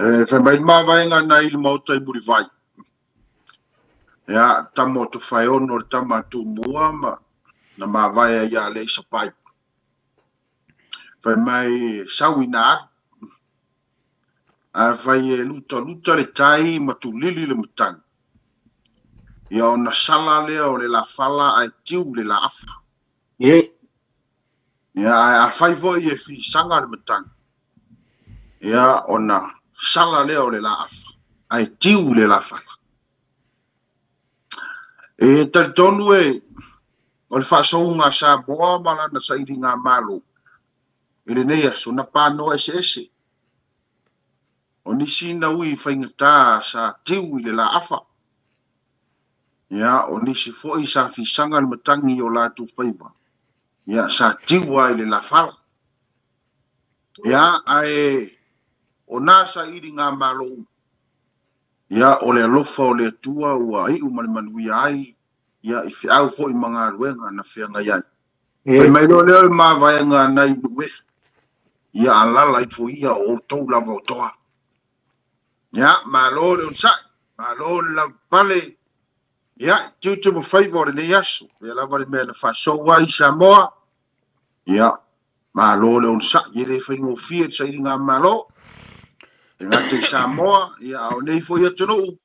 E fai mai le mavaega nai le maota i Mulivai. Ia, tama o Tofaeono le tama a Tumua ma na mavae ai ia Leisapai. Fai mai sau ina alu. Afai e lutaluta le tai ma tulili le matagi, ia ona sala lea o le lafala ae tiu le laafa. Ia, ae afai foi e fisaga le matagi, ia ona sala lea o le laafa ae tiu le lafala. E talitonu e o le faasouga a Samoa ma lana sailiga malo i lenei aso na panoa eseese. O nisi na ui faigata sa tiu i le laafa. Ia, o nisi foi sa fisaga le matagi i o latou faiva. Ia, sa tiu lava i le lafala. Ia, ae o na sailiga malo uma. Ia, o le alofa o le Atua ua iu ma le manuia ai, ia, i feau foi ma galuega na feagai ai. Fai mai loa lea o le mavaega nai Nuuefu, ia alala ifo ia o outou lava o toa. Ia, malo le onosai, malo le lavapapale, ia, tiute ma faiva o lenei aso, lea lava le mea na faasou ai i Samoa, ia, malo le onosai, e le faigofie le sailiga malo, e gata i Samoa, ia, a o nei foi atunuu,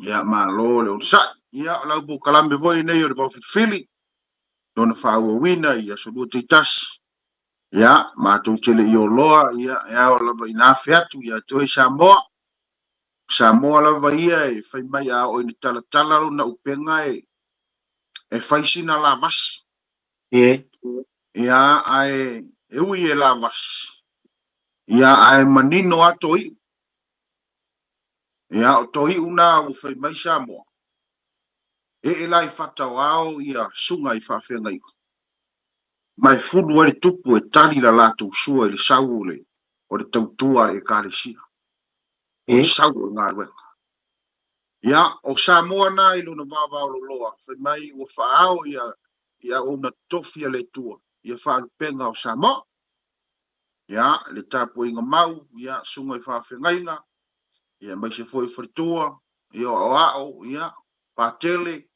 ia, malo le onosai. Ia, o lau polokalame foi lenei o le Vaofilifili, lona faaauauina i aso lua taitasi. Ia, matou te le i oloa, ia, e ao lava ina afe atu ia te oe Samoa. Samoa lava ia e fai mai a oo ina talatala lona upega e, e fai sina lavasi. Ia, ae e ui e lavasi, ia, ae manino a to iu. Ia, o to iu na ua fai mai Samoa. Ee la i fata o ao ia suga i faafeagaiga, ma e fulu ai le tupu e tali la latou sua i le sau o le o le tautua a le Ekalesia, o le sau o le galuega. Ia, o Samoa na i lona vaavaololoa, fai mai ua faaao ia i auauna totofi a le Atua ia faalupega o Samoa. Ia, le tapuaiga mau, ia, suga i faafeagaiga, ia, aemaise foi o faletua, ia, o aoao, ia, Patele,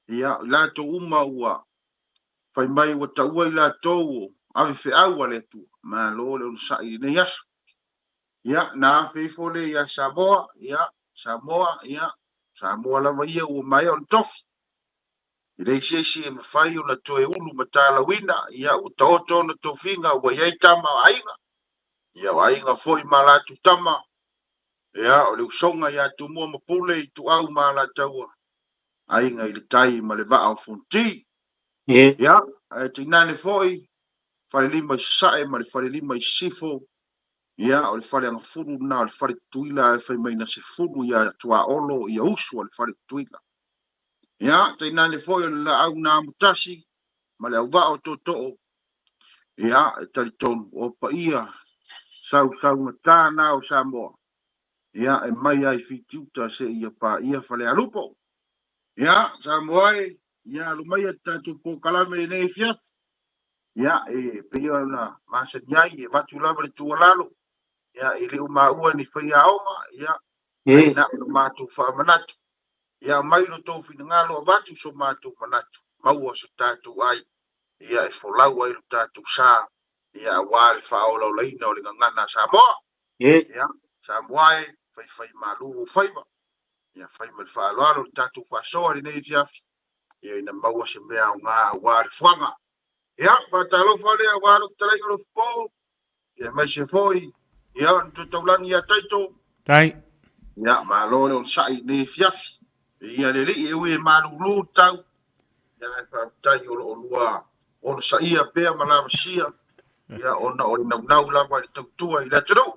ia, i latou uma ua fai mai ua taua i latou o ave feau a le Atua. Malo le onosai i lenei aso. Ia, na afe ifo lea ia Samoa, ia, Samoa, ia, Samoa lava ia ua maea ona tofi. E leai se isi e mafai ona toe ulu ma talauina, ia, ua taoto ona tofiga ua i ai tama o aiga, ia, o aiga foi ma latou tama, Ia, o le usoga ia Tumua ma Pule Ituau ma Alataua, aiga i le tai ma le vaa o Fonoti. Ia, ae tainane foi Falelima i Sasae ma le Falelima i Sisifo, ia, o le Fale Agafulu lena o le Fale Tutuila ae fai mai na se fulu ia Tuaolo ia usu a le Fale Tutuila. Ia, tainane foi o le laau na amotasi ma le auvaa o Tootoo, ia, e talitonu o paia sausaugata na o Samoa, ia, e mai lava i Fitiuta seia paia Falealupo. Ia, Samoa e, ia, alu maia le tatou polokalame i lenei afiafi. Ia, e pei ona masani ai, e avatu lava le tuualalo, ia, e le o maua ni faiaoga, ia, ae na ona matou faamanatu. Ia, aumai lo outou finagalo, avatu so matou manatu, maua so tatou ai, ia, e folau ai lo tatou sa, ia, aua le faaolaolaina o le gagana a Samoa. Ia, Samoa e, faifai malu ou faiva, ia, fai ma le faaaloalo le tatou faasoa i lenei afiafi, ia, ina maua se mea aoga aua le fuaga. Ia, faatalofa lea aua lau fetalaiga o Lofipo, ia, aemaise foi, ia, o le toe taulagi ia Taito. Tai. Ia, malo le onosai i lenei afiafi. Ia le alii e ui e malulu le tau, ia, ae faafetai o lo o lua onosaia pea ma lavasia, ia, ona o le naunau lava i le tautua i le atunuu.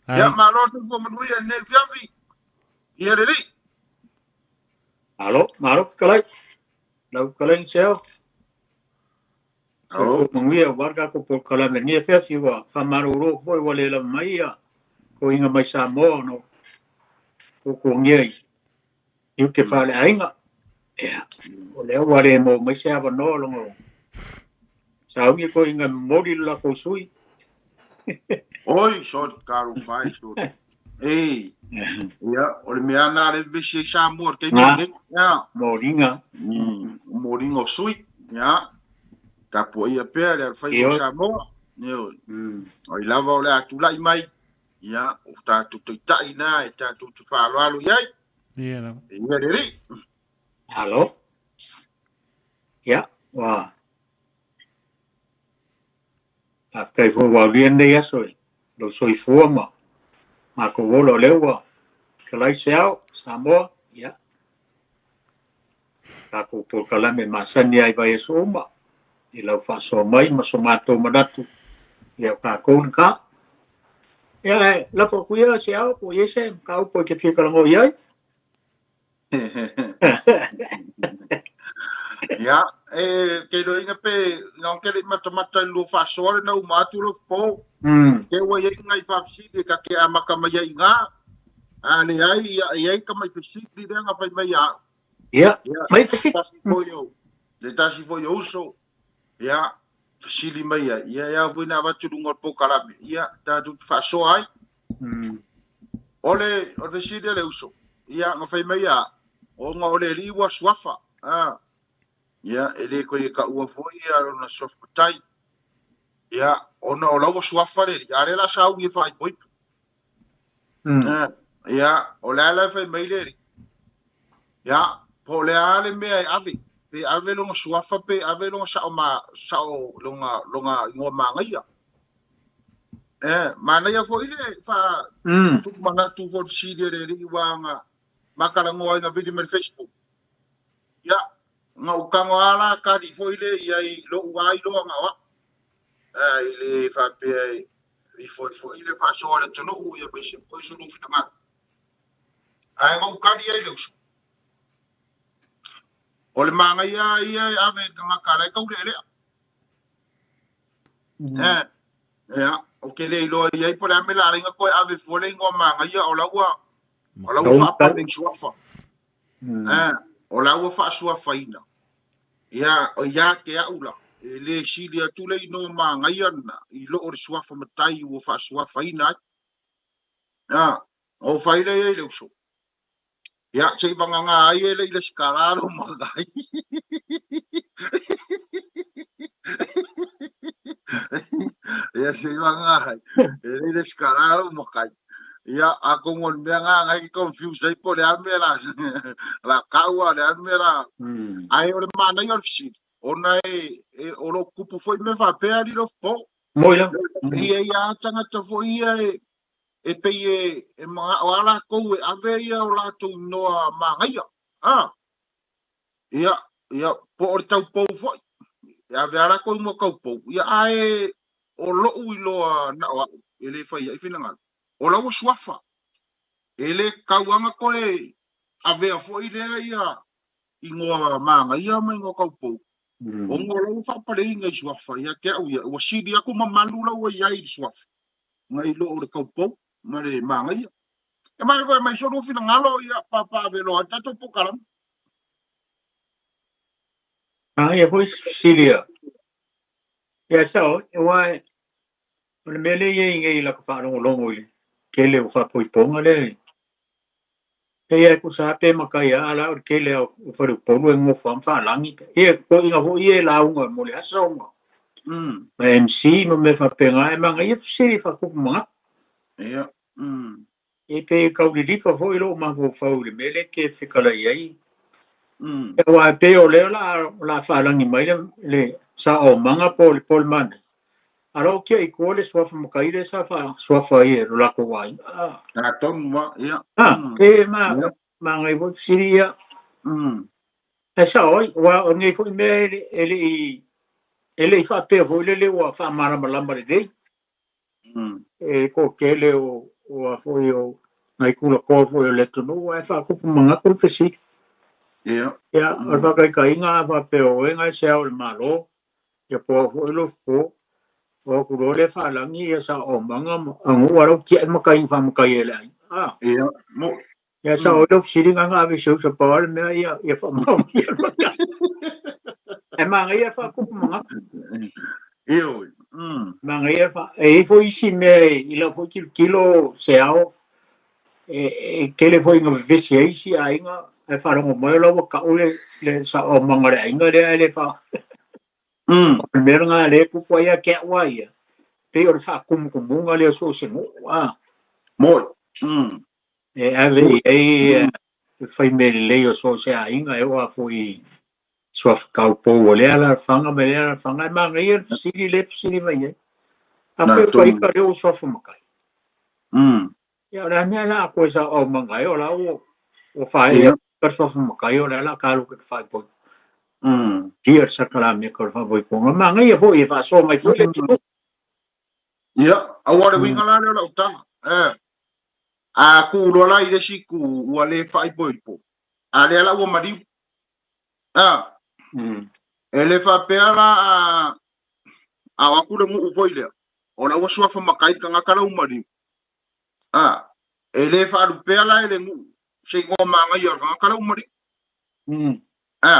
Ia, malo le soifua manuia i lenei afiafi. Ia le alii. Malo, malo fetalai. Lau fetalai Seo. Soifua manuia aua le tatou polokalame i lenei afiafi ua faamalolo foi ua le lava mai ia toeaiina mai Samoa ona o tuatuagia i tiute faaleaiga. Ia, o lea ua le maua mai se avanoa ona o sauni toeaiina e momoli lo latou sui. Oi, sorry, talofa e, sorry. E, ia, o le mea na le vevesi ai Samoa i le taimi Nga. lenei. Ia, Moliga. Moliga o sui. Ia, tapuaia pea le alofaiva o Ioe. Samoa. Ioe. O ai lava o le a tulai mai. Ia, o tatou taitai na e tatou te faaaloalo i ai. Ia lava. Ia le alii. Alo. Ia, ua faafetai foi ua aulia lenei aso i lou soifua ma matou ola o lea ua fetalai se ao Samoa. Ia, tatou polokalame masani ai vaiaso uma i lau faasoa mai ma so matou manatu. Ia, o tatou lena. Ia, e lafo atu ia se ao po o i ai se mataupu e te fia talanoa i ai. Ia, e ke iloaina pe na ke le matamata i lua faasoa le na uma atu lo po. Ke ua iai ngai faafesili e ka te amata mai ai i ina. A leai, ia, e iai tamai fesili lea na fai mai ia au. Ia, Ia, mai fesili. Tasi foi o, le tasi foi o uso, ia, fesili mai ai. Ia, e ao foi na avatu i luga o le polokalame. Ia, tatou te faasoa ai. O le fesili a le uso, ia, na fai mai ia au, ona o le alii ua suafa. Ah, ia, e le koe taua foi ia lona suafa matai. Ia, ona o la ua suafa le alii, a lea o le a sauni e faaipoipo. Ah, ia, o le a la e fai mai le alii. Ia, po o le a le mea e ave, pe ave lona suafa, pe ave lona sao ma, sao lona, lona igoa magaia. E, manaia foi le fa tumanatu foi le fesili a le alii ua na matalanoa ai na vili mai le Facebook. Ia, na ou tago lava la tali foi le i ai lou ai loa na o au. I le faapea e i foi foi le faasoa le atunuu ia mai se foi sulu finagalo. Ae na ou tali ai le uso. O le magaia ia e ave i le tagata la e taulealea. E, ia, o ke le iloa i ai po o le a le mea o le a ala ai ona toe ave fua le igoa magaia o la ua o la ua faapale i suafa. E, o la ua faasuafaina. Ia, o ia te au la, e le sili atu le inoa magaia lena i loo le suafa matai ua faasuafaina ai. Ia, o fai lea i ai le uso. Ia, se i vagana ai e le i resitala lou matai. Ia, se i vagana ai e le i resitala lou matai. Ia, atonu o le mea lena na e te confuse ai po o le a le mea la tau a o le a le mea la. Ae o le manaia o le fesili, ona e, e o lo o tupu foi mea faapea alii Lofopo. Moi lava. E i ai lava tagata foi ia e e pei e, e manao lava latou e ave ia o latou inoa magaia. Ah, ia, ia, po o le taupou foi. E ave lava latou inoa taupou. Ia, ae o lou iloa na o au, e le fai ai finagalo. O la ua suafa. E le tatau lava ona toe avea foi lea ia igoa magaia ma igoa taupou. Ona o la ua faapaleina i suafa ia te au ia. Ua sili atu mamalu la ua i ai i le suafa nai lo o le taupou ma le magaia. E mai foi mai solu finagalo ia papa velo ai tatou polokalame. Manaia foi se fesili a. Ia sao, aua o le mea lea e i ai nei i lata faalogologo i le tele o faapoipoga lea. E ia e tusa lava pe matai lava a la o le tele lava o faleupolu e nonofo lava ma faalagi. Ia toeaiina foi ia e lauga mo le aso ma ma MC ma mea faapena, e manaia fesili faatupu manatu. Ia. E pei e tau lilifa foi lou mafaufau i le mea lea e te fetalai ai. Aua e pei o lea o le a faalagi mai le saomaga po o le po o le manaia. A o lau tiai i tua le suafa matai lea sa faasuafa ai e lo latou aiga. Ah, tonu lava, ia. Ah, e ma manaia foi fesili ia. Ae sao ai, aua o lenei foi mea e le i faapea foi lele ua faamalamalama lelei. E toatele o a foi o nai tulatoa foi o le atunuu ae faatupu manatu le fesili. Ia. Ia, o le faataitaiga a faapea o oe na e se ao o le Malo, ia po au foi Lofopo, o atu loa lea faalagi ia saomaga ma aganuu a lau tiai matai na faamatai e le aiga. Ah. Ia, mo. Ia sao ai lau fesili na na ave i se uso pau lava le mea ia ia faamaonia le matai. Ae manaia le faatupu manatu. Ioe. Manaia le fa e i ai foi isi mea i lau foi tilotilo se ao. E tele foi ina vevesi ai isi aiga ae faalogo mai o la ua ta'u le sa'omaga o le aiga lea e le fa o le mea lena lea e tupu ai ia te a'u a ia pei o le faatumutumuga lea o so o se nuu a. Moi. E ave i ai le faimea lelei o so o se aiga e oo lava foi i suafa taupou o lea alaalafaga ma lea alaalafaga. E manaia le fesili lea e fesili mai ai. Afai o ka ita lea ua suafa matai. Ia o le a mea la a toe saoaomaga ai o la ua faaee atu le suafa matai o le a la talu ke faaipoipo. Ia le sakalameta o le faaipoipoga. Manaia foi e faasoa mai foi le atunuu. Ia, aua le uiga la lea o lau tala. A tu loa la i le isi itu ua le faaipoipo, a lea la ua maliu. E le faapea la a o atu le nuu foi lea, o la ua suafa matai tagata la ua maliu. E le faalupea la e le nuu se igoa manaia o le tagata la ua maliu.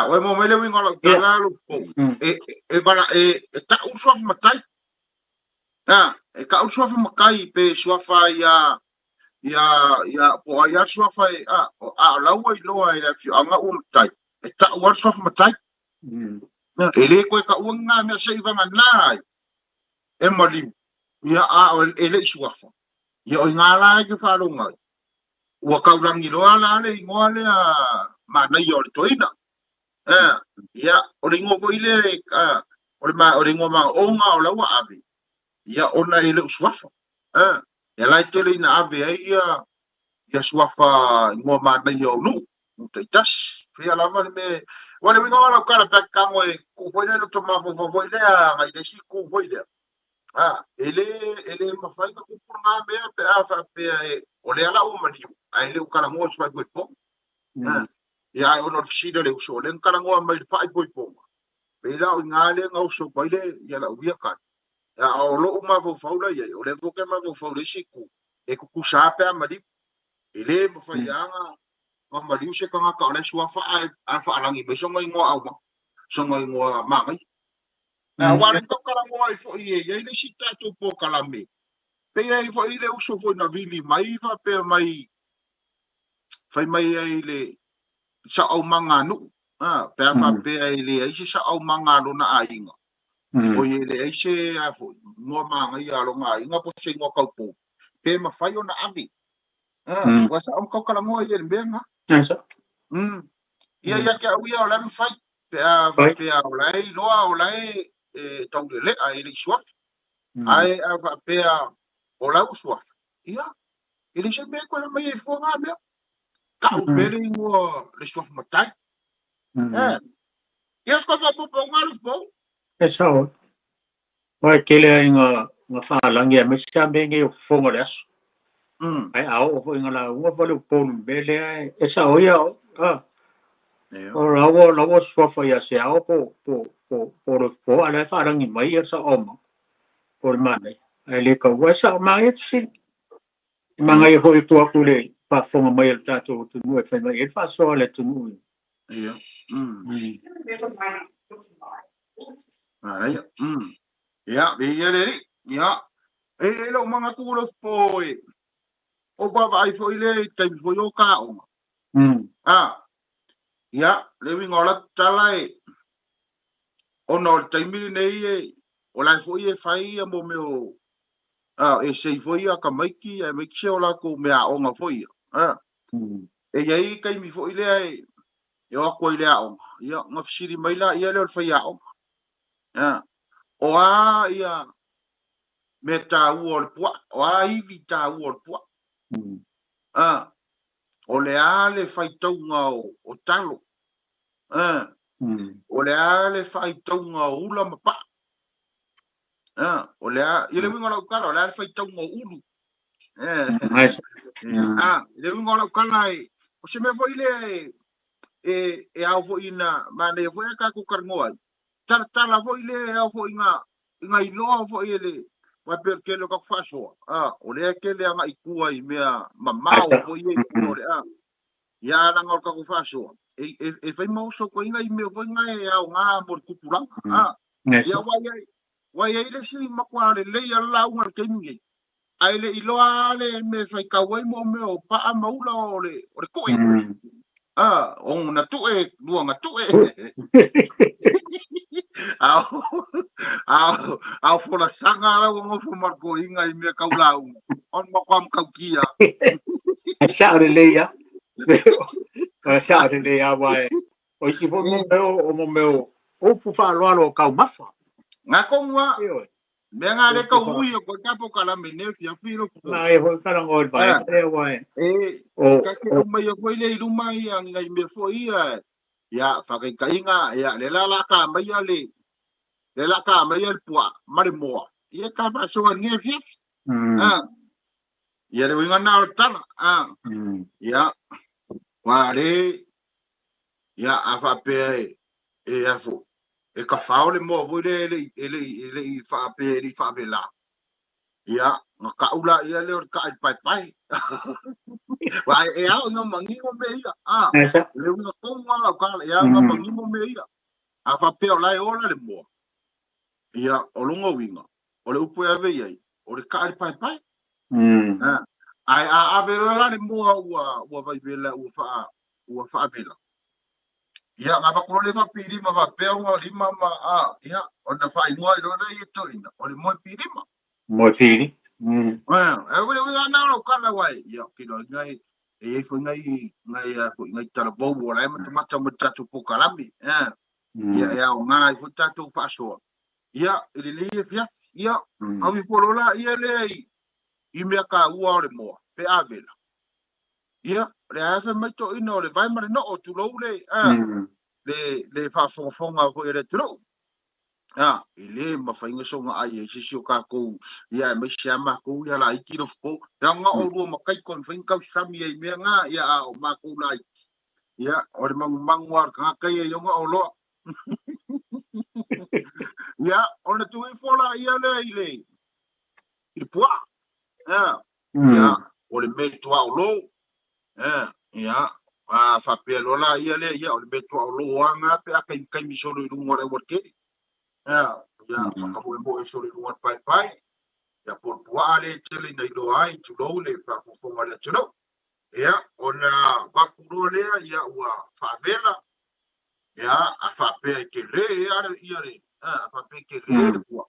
Ua e maua mai le uiga o lau tala lou pou. E ta'u le suafa matai. E ta'u le suafa matai pe suafa ia ia ia po o ai lava le suafa e a o la ua iloa e le afioaga ua matai. E ta'u lava le suafa matai. E le toe ta'ua ni ngā mea se i vagana ai e maliu. Ia a o e le i suafa. Ia o i ngā la e ke faalogo ai. Ua taulagi loa la le igoa lea manaia o le toeaina. Ia, o le igoa foi lea, o le igoa maoga o la ua ave, ia ona e le o suafa. Ia la e tele ina ave ai ia suafa igoa manaia o nuu, nuu taitasi. Fia lava le mea, ua le uiga o lau tala pe a tago e tuu foi lea le mafaufau foi lea agai i le isi itu foi lea. E le mafai ona tupu lena mea pe a faapea o lea la ua maliu, ae le o talanoa i se faaipoipoga. Ia ae ona o le fesili a le uso, o lea na talanoa mai i le faaipoipoga, pei la o i ina lea na oso mai le ia lau ia tala. A o lou mafaufau la i ai, o lea foi ou te mafaufau i le isi itu, e tutusa lava pe a maliu. E le mafai lava ona maliu se tagata o la e suafa ae faalagi mai sona igoa auma, sona igoa manaia. Aua le tau talanoa ai foi e i ai le isi tatou polokalame, pei ai foi le uso foi na vili mai faapea mai, fai mai ai le saoaumaga a nuu, pe a faapea e leai se saoaumaga a lona aiga, o i e leai se igoa manaia a lona aiga po o se igoa taupou, pe mafai ona ave. Ua sao ona tau talanoa i le mea lena. Ia ia te au ia o la e mafai, pe a faapea o la e iloa o la e taulelea e le i suafa. Ae a faapea o la ua suafa, ia, e le se mea e toe aumai ai fua ngā mea. Ta'u pea le igoa le suafa matai. Ia se koe faapaupauga alu pou. E sao. Aua e tele lava ina faalagi aemaise lava mea nei o fofoga o le aso. Ae a oo foi ina lauga faleupolu i le mea lea, e sao ia oe. O la ua suafa ia Seao po o Lofipoa, a o la e faalagi mai le saoaomaga po o le manaia. Ae le taua, e sao, manaia le fesili. E manaia foi e tuu atu i le faafofoga mai a le tatou atunuu e fai mai ai le faasoa a le atunuu. Ia. Manaia. Ia, viia le Alii. Ia. E lou manatu o Lofipo e o vaavaai foi lea i taimi foi o taoga. Ia, le uiga o la tala e ona o le taimi lenei e o la foi e fai ia mo mea o e sei foi ia tamaiti aemaise se o latou meaaoga foi ia. E i ai taimi foi lea e o atu ai i le aoga, ia ona fesili mai la ia lea o le faiaoga. O a ia mea taua o le puaa, o a ivi taua o le puaa. O le a le faitauga o talo. O le a le faitauga o ula ma paa. O le a, ia le uiga o lau tala, o le a le faitauga o ulu. Le uiga o lau tala e, o se mea foi lea e ao foi ina manaia foi a tatou talanoa ai. Talatala foi lea e ao foi ina iloa foi e le mai pe tele o tatou faasoa. O lea tele agai i tua i mea mamao foi e i tua o le a. Ia laga o le tatou faasoa. E fai ma oso koe i mea foi nga e ao ngā mo le tupulaga. Ia wai ai le si matua lelei a lauga le taimi nei. Ae le i loa le mea e faitau ai mo mea o paa ma ula o le tuʻe. Ah, o na tuʻe, lua na tuʻe. Ao, ao, ao folasaga lau nofo ma le toeaina i mea tau lauga. O le matua matautia. Ae sao lelei lava. Ae sao lelei lava aua o isi foi mo mea o mo mea o upu faaaloalo o taumafa. Nga tonu lava. Ioe. Mea nga le tau ui o koe ka polokalame nei afiafi lo fofo. Manaia foi kalagoa i le vaega lea aua e E o ka te aumai foi le i luma ia ngai mea foi ia ia faataitaiga ia le la la ka mai le le la ka mai le puaa ma le moa ia ka faasoa i lenei afiafi. Ia le uiga lena o le tala. Ia ua le ia a faapea e afo e kafao le moa foi lea e le i e le i e le i faapea e le i faavela. Ia, na ka'u la ia lea o le ka'a i le paepae. Aua e ao ina manino mea ia. A, le uiga tonu lava lau tala, e ao ina manino mea ia. A faapea o la e ola le moa, ia, o lona uiga, o le upu e ave i ai, o le ka'a i le paepae. Ae a ave loa la le moa ua vaivela, ua faavela, Ia, na avatu loa lea faapilima faapea ona lima ma a, ia, ona faaigoa ai loa lea ia toeaina, o le moe pilima. Moe pili. E ui ui ana lau tala aua e, ia, ou te iloa ai e i ai foi nai, nai, a foi, nai talavou o la e matamata ma le tatou polokalame, ia, e aoga ai foi le tatou faasoa, ia, i lenei afiafi, ia, au ifo loa la ia lea i mea taua o le moa, pe a vela. Ia, o lea lava fai mai toeaina o le vae ma le noo, tulou le, le, le faafogafoga foi a le atunuu. E le mafai ona soona ai ai se isi o tatou, ia aemaise lava matou ia laiti lofo. Leaga o oulua ma taito e mafai ona tausami ai i mea na, ia a o matou laiti, ia o le manumanu lava o le tagata ia i ona oloa. Ia, ona tuu ifo laia lea i le, i le puaa. Ia, o le mea tuaolo, ia, a faapea loa la ia lea, ia, o le mea tuaolo lava na pe a taimi solo i luga o le aualatele. Ia, whakamoemoe solo i luga o le paepae, ia, po o le puaa lea e tele ina iloa ai, tulou le faafogafoga a le atunuu. Ia, ona vaku loa lea, ia, ua faavela, ia, a faapea e tele ia le, a faapea e tele le puaa,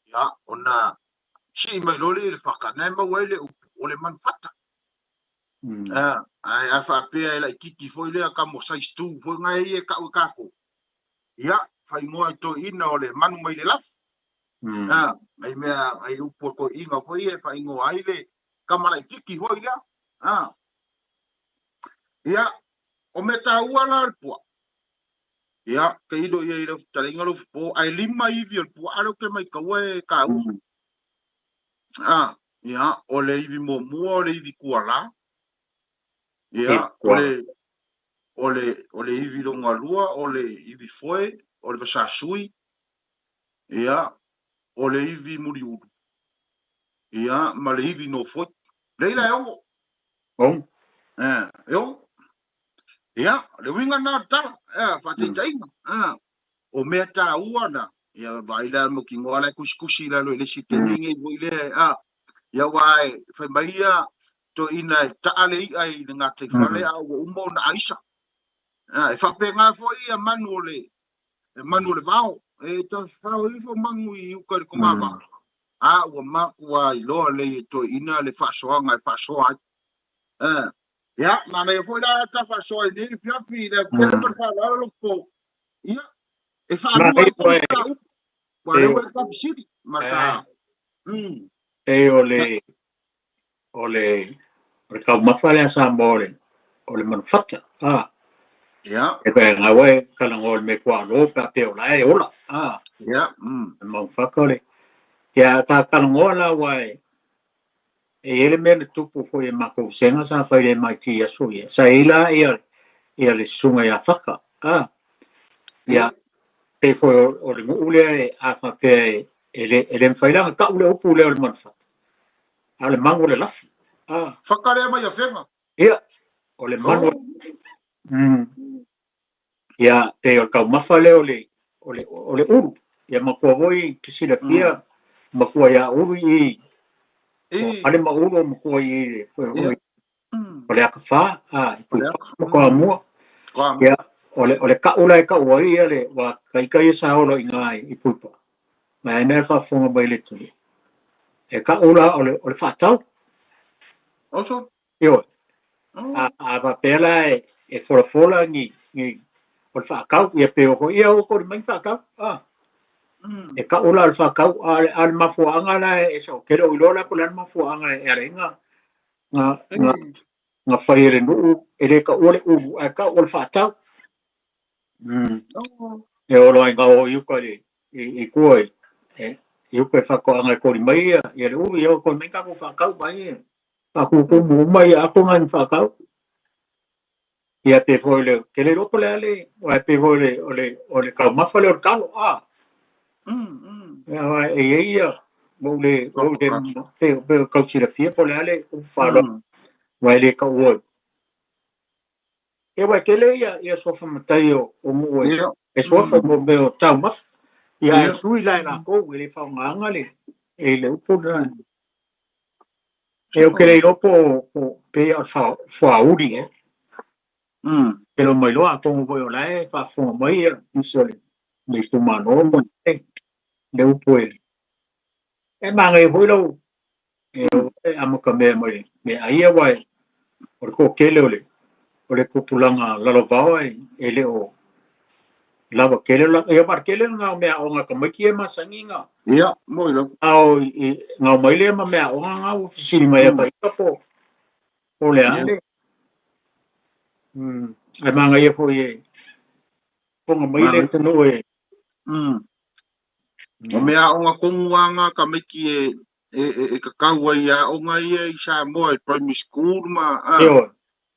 ia, ona sii mai loa lea i le fata, na e maua ai le upu, o le manufata. Ae a faapea e laitiiti foi lea kamo size 2 foi na e ia e kau e tatou, ia, faaigoa i toeaina o le manu mai le lafi. Ai mea, ai upu a toeaina foi ia e faaigoa ai le kama laitiiti foi lea. Ia, o mea taua la o le puaa, ia, tailo i ai i lau fetalaiga lou fofo, ae 5 ivi o le puaa lea ou te maitaua e taua. Ia, o le ivi muamua o le ivi tualā. Ia, o le ivi lona lua o le ivi foe, o le vasasui. Ia, o le ivi muliulu. Ia, ma le ivi nofoi. Leila e 6. E 6. Ia, le uiga lena o le tala, faataitaiga, o mea taua na, ia vaai la mautinoa la e tusitusi i lalo i le isi taimi nei foi lea, ia aua e fai mai ia toeaina e taa le i'a i le gataifale a ua uma ona aisa. E faapena foi ia manu o le manu o le vao, e tafafao ifo manu i uka i le togavao, a ua matua iloa lelei e toeaina le faasoaga e faasoa ai. Ia, manaia foi la ta faasoa i lenei afiafi i le tele ma le faaaloalo lou fofo. Ia, e faalua ai foi ta upu. Ua lea ua e faafesili ma ta. E o le o le o le taumafa lea a Samoa o le o le manufata. Ia. E pei na ua e talanoa i le mea tuaolo pe a pei o la e ola. Ia. Le manufata o le ia ta talanoa la aua e E i ai le mea na tupu foi e matou vasega sa fai i le MIT i aso ia, sa i ai la ia, ia le susuga ia Faka, a, ia, pei foi o le nuu lea e, a faapea e, e le, e le mafai la ona tau le upu lea o le manufata, a o le manu o le lafi, a. Faka lea mai Afega. Ia, o le manu. Ia, pei o le taumafa lea o le, o le, o le ulu. Ia matua foi te silafia, matua ia ulu i, O ale ma ulu o matua i le o le akafa a i puipa ma Toamua. Ia o le ka'u la e ka'u ai ia le ua kaika ia sa ola i ngā i puipa. Ma e nea faafofoga mai le tuli. E ka'u la o le fa'atau. Also? Ioe. A faapea la e folafola ni o le faakau ia pe o ia o ko mai faakau. E ka'u la o le faakau a le mafuaanga la e so kele o iloa la po le mafuaanga e ala inga nga fai e le nuu e le ka'ua le ulu ae ka'u o le fa'atau. E olo ai ngā o iuka le i kua e iuka e whakoanga e kori mai ia ia le ulu ia o kori mai kako whakau mai ia whakukumu uma ia ako ngā ni whakau ia pe foi le ke le ropo le ale o pe foi le o le kaumafa le o le kalo a ia e ia o le pe kausira fia po le ale o whalo wa le ka ua e wa kele ia ia sofa matai o mo e sofa mo me o tau maf ia e sui la la ko le fa nganga le e le upu na e o kele ropo o pe o fa fa uri e ke lo mai loa ko mo o la e fa fo mai ia iso le le kumano mo le upu e e manga e hoi lo e amo ka me mai me aia wai o ko kele o le kupulanga lalo e le o lava kele la e mar kele nga mea o nga kamaiki e masangi nga ia moi lo ao i nga mai le ma mea o nga o fisili mai pa po o le ale ai manga ia foi e ponga mai le tonu e o mea o nga kongu nga kamaiki e kakau ai a o nga ia i Samoa i primary school ma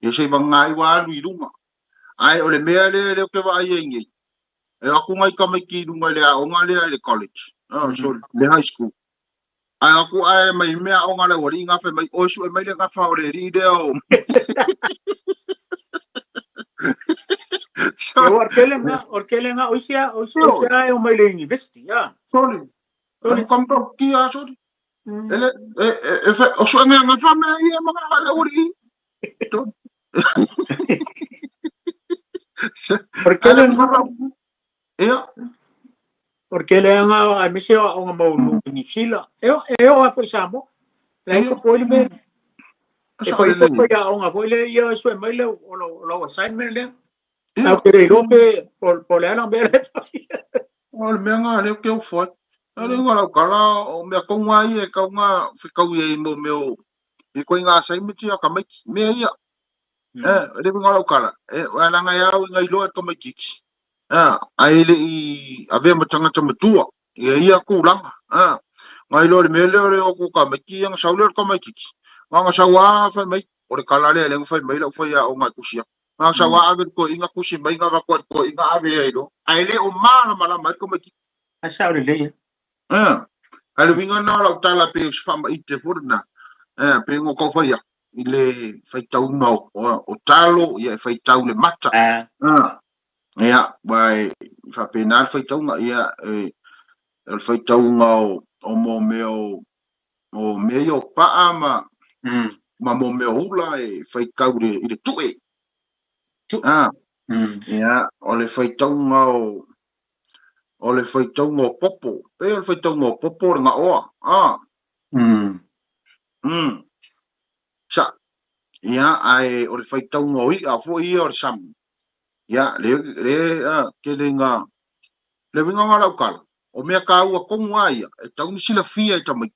ia se vangai wa alu i lunga ai o le mea le le ke va ai ngi e aku ngai kamaiki lunga le a o nga le le college so le high school ai aku ai mai mea o nga le wari nga fe mai o su e mai le nga fa o le ri le o so orkele nga oisia oisia o mai le university ya sorry kam to kia sorry ele e o su nga nga fa me ia ma nga le wari Porque le nga a misi o nga maulu ni sila. E o a foi samo. La ko foi me. E foi foi a nga foi le ia su mai le o lo assignment le. A que le lope por le ala me le. O le mea nga le ke o foi. Ale nga la kala o mea ko nga ia ka nga fikau ia mo me o i ko nga assignment ia ka mai me ia. Le nga la kala. E ala nga ia nga iloa ka mai kiki. Ai le i avea matanga matua ia ia kulanga ngai lo le mele le o ku ka mai ki nga saule ka mai kiki nga sawa fa mai o le kala le le fa mai la fa ia o nga kusia nga sawa ave ko inga kusi mai nga ko ko inga ave le lo ai le o mala mala mai ko mai ki a saule le ai le winga na la tala pe fa mai te furna pe ngo ko fa ia i le faitauga o talo ia e faitau le mata ia wai faapena le faitauga ia e le faitauga o mo mea o mea ia o pa'a ma ma mo mea ula e faitau i le tu'e ia o le faitauga o le faitauga o popo pe o le faitauga o popo le ga'oa sa ia ae o le faitauga o i'a fo'i ia o le sami ia le le ke le nga le winga nga lau kala o mea ka ua kongu a ia e tau ni sila fia e tamai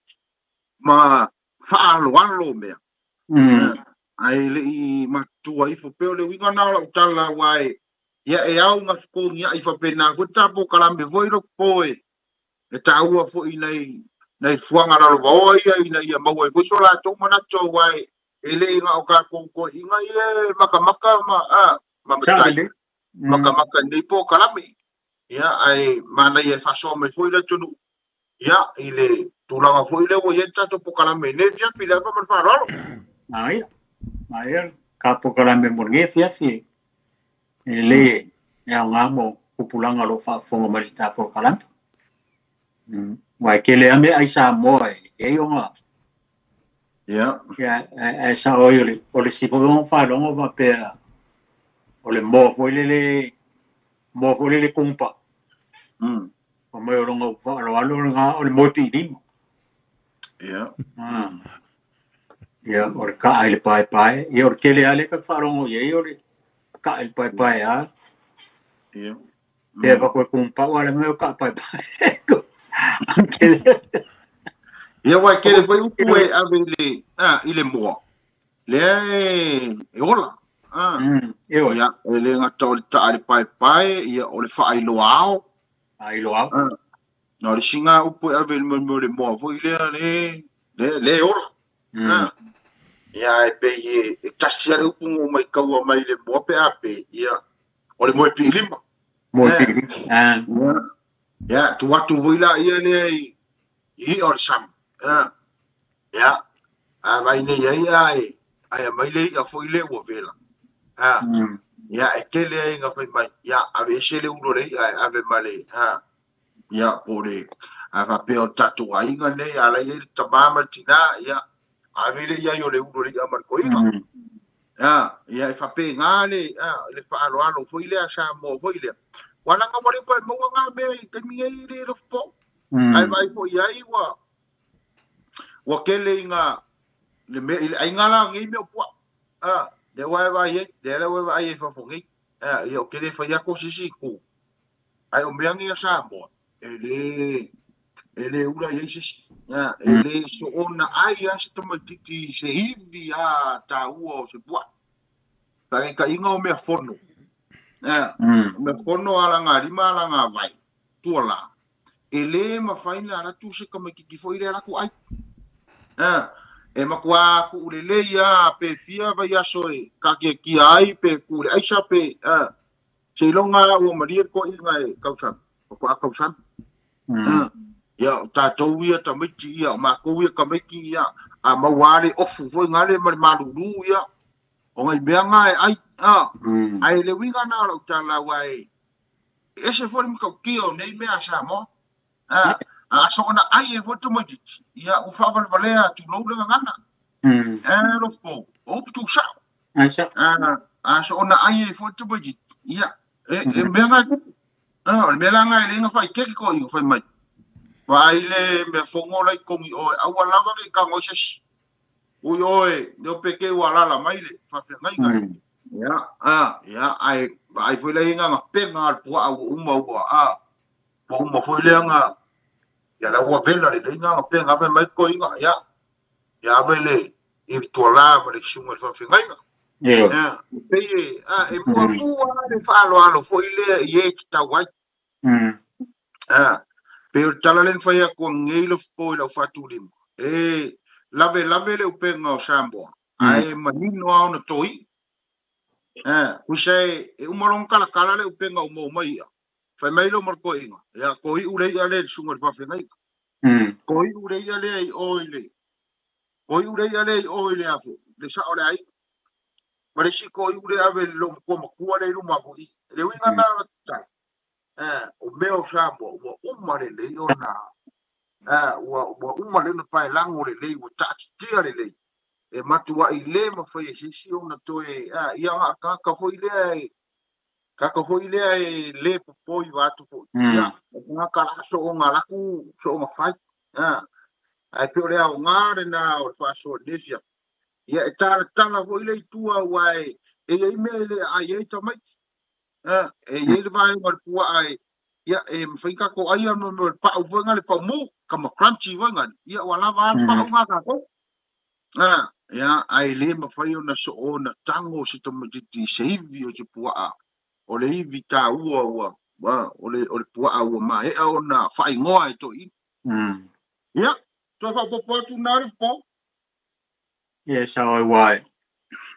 ma faaloalo mea ai le i matua ifo pe o le winga na lau tala wai ia e au nga fikogi ai faapena koe tapo kalame foi lo poe e taua foi nei nei fuanga lalo vaoa ia ina ia maua ai foi so latou manatu wai e le inga o kakou koe inga ia makamaka ma ma matai makamaka nei po kalame ia ai mana ia faasoa mai foi le atunuu ia i le tulaga foi lea ua iai le tatou pokalame nei fiafi le ava ma le faaaloalo aia aia ka pokalame mo lege fiafi e le e aoga mo pupulaga lo faafofoga mai le tatou kalame ua e kele ame ai Samoa e ai oga Ia. Ia, ae sao ai o le isi foi ona faalogo faapea o le moa foi lele, moa foi lele kugupaʻu. Fai mai o lona upu faaaloalo lena o le moe piilima. Ia. Ia, o le kaa i le paepae. Ia, o le tele lava lea ta te faalogo i ai o le kaa i le paepae lava. Ia. Pe avatu e kugupaʻu a o le mea o kaa paepae. Ia, ua e tele foi upu e ave i le, i le moa. Lea e ola. Ioe. Ia, e le gata o le taa i le paepae, ia, o le faailoa ao. Faailoa ao. Na o le isi lena upu e ave i le mea o le moa foi lea, le ola. Ia, e pei e tasi lava le upu na ou maitaua mai le moa pe a pe, ia, o le moe piilima. Moe piilima. Ia, tuu atu foi laia lea i i'a o le sami. Ia, a vaai nei ai ae ae aumai le i'a foi lea ua vela. Ia, e tele ai ina fai mai, ia, aveese le ulu o le i'a e ave ma le, ia, po o le, a faapea o le tatou aiga nei, a la e i ai le tama ma le tinā, ia, ave le i ai o le ulu o le i'a ma le toeaina. Ia, e faapena le, le faaaloalo foi lea a Samoa foi lea. Ua leaga ua le toe maua ngā mea i taimi nei i le lofo. Ae vaai foi i ai ua, ua tele i ngā, le mea, i le aiga la nei mea o puaa. Lea ua e vaai ai, lea la ua e vaai ai i fafo nei. Ia ou te le fai atu o se isi itu. Ae o mea nei a Samoa, e le, e le ula i ai se isi. E le soona ai lava se tamaitiiti i se ivi lava taua o se puaa. Faataitaiga o mea fono. O mea fono alagalima alagavai, tuala. E le mafai ona alu atu se tamaitiiti foi lea alu atu ai. E matua tuu lelei lava pe fia vaiaso e taatiatia ai pe tuu i le aisa pe seiloga lava ua malie le toeaina e tausami, faatoa tausami. Ia, o tatou ia tamaiti ia, o matou ia tamaiti ia, a maua lava le ofu foi nale ma le malulu ia, o nai mea na e ai. Ae le uiga na o lau tala aua e ese foi le matautia o nei mea a Samoa. A soona ai ai foi le tamaitiiti, ia ua faavalevalea tulou le gagana. Lofo, o upu tuusao. A soona ai ai foi le tamaitiiti, ia, e mea na e tupu. O le mea la na e le na faaeteete toeaiina fai mai. Vaai le mea fono la i totonu i o e aua lava ne i tago ai se isi. Ui oe, leo pe te ua alaala mai le faafeagaiga. Ia, ia, ae vaai foi la i ai na pega a le puaa ua uma ua, ua uma foi lea na, ia la ua vela lelei na pega ave mai toeaiina, ia, ia ave le i le tuala ma le susuga i le faafeagaiga. Ia, e pei e, e muamua lava le faaaloalo foi lea i e tatau ai. Pei o le tala lea na fai atu ananei lofo i lau faatulima, e lavelave le upega o Samoa, ae manino lava ona toi'i. Tusa e uma loa ona talatala le upega ua maua mai i'a, fai mai lea ma le toeaina, ia toi'u le i'a lea i le susuga i le faafeagaiga. Toi'u le i'a lea i o i le, toi'u le i'a lea i o i le afo, le sao o le aiga. Ma le isi toi'u lea ave i le loomatua matua lea i luma foi. Le uiga lena o le tala, o mea o Samoa ua uma lelei ona, ua uma lelei ona paelago lelei, ua taatitia lelei. E matuai le mafai e se isi ona toe, ia na o le tagata foi lea e, tagata foi lea e le popoi vaeatu foi. Ia, o tagata la soona alu atu, soona fai. Ae pei o le aoga lena o le faasoa i lenei afiafi. Ia, e talatala foi le itu aua e i ai mea e le aai ai tamaiti. E i ai le vaega o le puaa e, ia, e mafai ona tatou aia mo le pau foi lena, le pau mu, kama crunchy foi lena, ia ua lava a le pau lena a tatou. Ia, ae le mafai ona soona tago se tamaitiiti i se ivi o se puaa, o le ivi taua ua, o le puaa ua maea ona faaigoa e toeaiina. Ia, toe faaopoopo atu na le po. Ia, e sao ai aua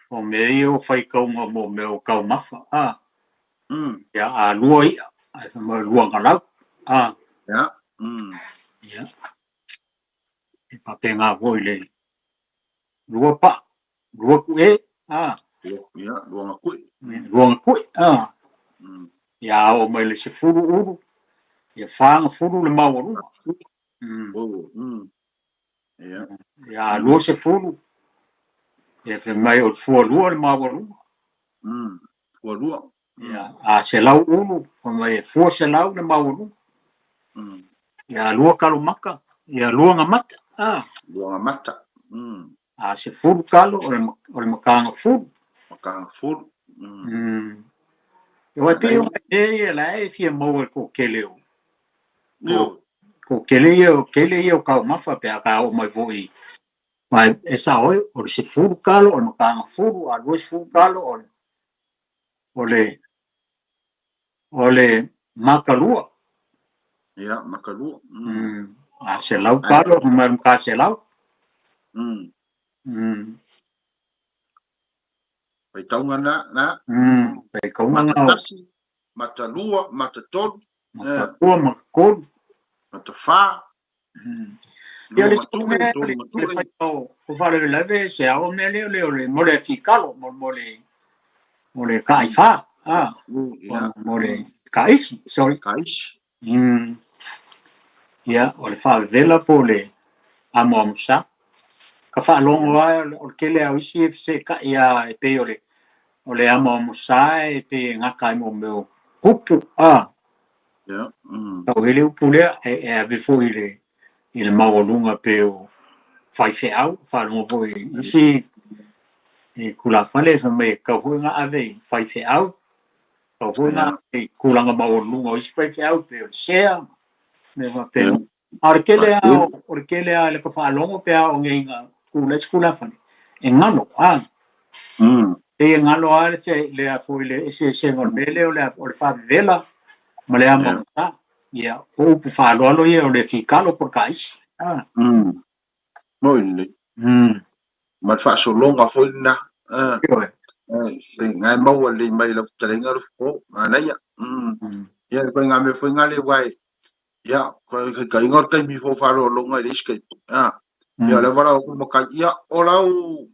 o mea ia o faitauga mo mea o taumafa. Ia, a lua i'a, ae fai mai o lua galau. Ia. Ia. E faapena foi le lua paa, lua kuʻe. Ia, lua gakue. Lua gakue. Ia, a oo mai le 10 ulu, ia 40 le maualuga. Ia. Ia, a 20, Ia fai mai o le fualua le maualuga. Fualua. Ia a 100 ulu, fai mai e 200 le maualuga. Ia lua kalomaka, ia lua gamata. Lua gamata. A 10 kalo o le makaga fulu. Makaga fulu. Ia wai pei o e ia la e fia maua i toatele o. Toatele ia o tele ia o taumafa pe a ka oo mai foi. Mai e sao ai, o le 10 kalo o le makaga fulu, a 20 kalo o le makalua. Ia, makalua. A 100 kalo, mai le maka 100. Faitauga na, na. Faitauga na. Mata tasi, mata lua, mata tolu. Mata lua, mata tolu. Mata fa. Ia le mea le fai o faalavelave se ao mea lea o le mo le fikalo mo le kaifa mo le kaisi, sorry, kaisi. Ia o le faavela po le amo amusa ka faalogo ai o le kele au isi se ka ia e pei o le amo amusa e pei ngaka ai mo meo kupu Ia. Tau hele upu lea e ave foi le i le maualuga pe o faifeau, faalogo foi isi i tulafale fai mai e tau foi na ave i faifeau, tau foi na ave i tulaga maualuga o isi faifeau pe o le sea, mea faapena. A o le tele lava o le tele lava i le ka faalogo pe a o ngeiga kula isi tulafale, e galo, Pei e galo lava le a foi le eseesega o le mea lea o le faavevela ma le amamusa. Ia, o upu faaaloalo ia o le fikalo po o le kaisi. Moi lelei. Ma le faasologa foi lena. Ngai maua lelei mai lau fetalaiga le fofo. Manaia. Ia, le koe ngā mea foi ngā le wai. Ia, koe kai inga o le taimi fo faaaloaloga i le isi kaimi. Ia, le vala o ku makai. Ia, o lau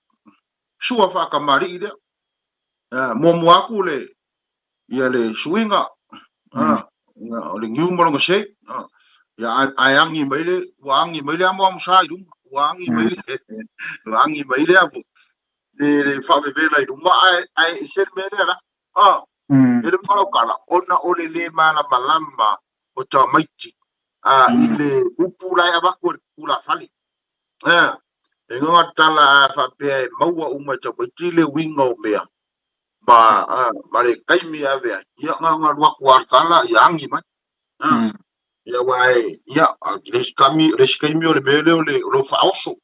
sua whakamariki lea. Muamua aku le, ia le suiga. Ia, o le niu ma longa se. Ia, ai angi mai le, ua angi mai le amo amo sa i luma. Ua angi mai le, ua angi mai le amo. Le whaavevela i luma, ai i se mea lea la. E le marau kala, ona o le le mana malama o tamaiti. I le upu lai avaku e kula fale. E ngā tala a whapea e maua uma tamaiti le winga o mea. Ma le kaimi avea. Ia ngā ngā luaku a kala, ia angi mai. Ia wai, ia, le kaimi o le mea leo le lo whaoso.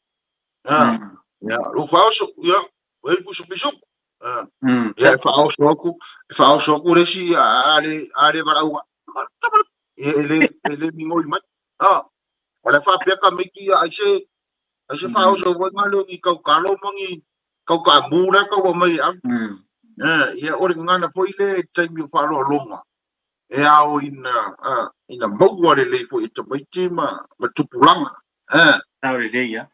Ia, lo whaoso, ia, wei pusu pisu. Ia, e whaoso aku resi, a le varau. E le mingoi mai. O le whapea ka meiki, ai se whaoso voi ngā leo ni kau kalo mangi, kau ka mūra kau mai. Ia, o le ngana foi le taimi o whaaloaloga. E ao ina maua le lei foi e tamaiti ma tupulaga. Tau le lei, ia.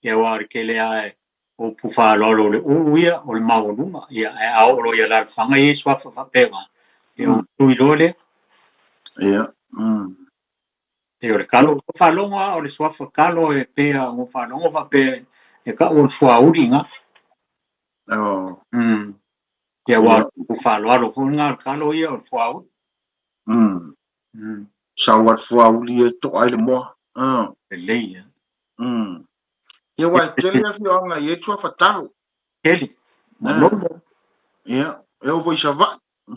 Ia wā le kele ae o upu faaaloalo o le ulu ia o le maualuga. Ia, e ao o lo ia lalofaga ia i suafa faapega. Ia o tui loa lea. Ia. E o le kalo, o faalogo a o le suafa kalo e pea o faalogo faapea e kau o le fuauli ngā. Ia wā o faaaloalo foi ngā o le kalo ia o le fuauli. Sau a le fuauli e to'a i le moa. Lelei ia. Ia wai, tele afioaga i e tua talo. Tele. Manono. Ia, e o foi savai. E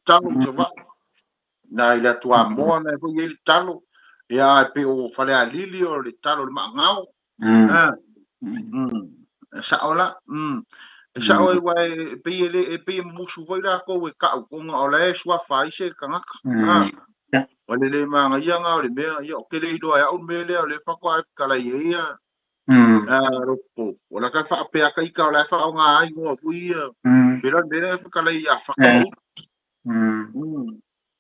talo i savai. Na i le atua moa na e foi e le talo. Ia, e pe o fale a lili o le talo le maangao. E sao la. E sao e wai, e pe e pe musu foi la ko e kau. Konga o la e sua fai se kangaka. O le le maanga ia ngā o le mea. Ia, o kele iloa e au mea lea o le whakoa e kala i e ia. Rofo. O la ka whaapea kaika o la wha o ngā ai ngoa fui ia. Mera mera e whakala i a whakamau.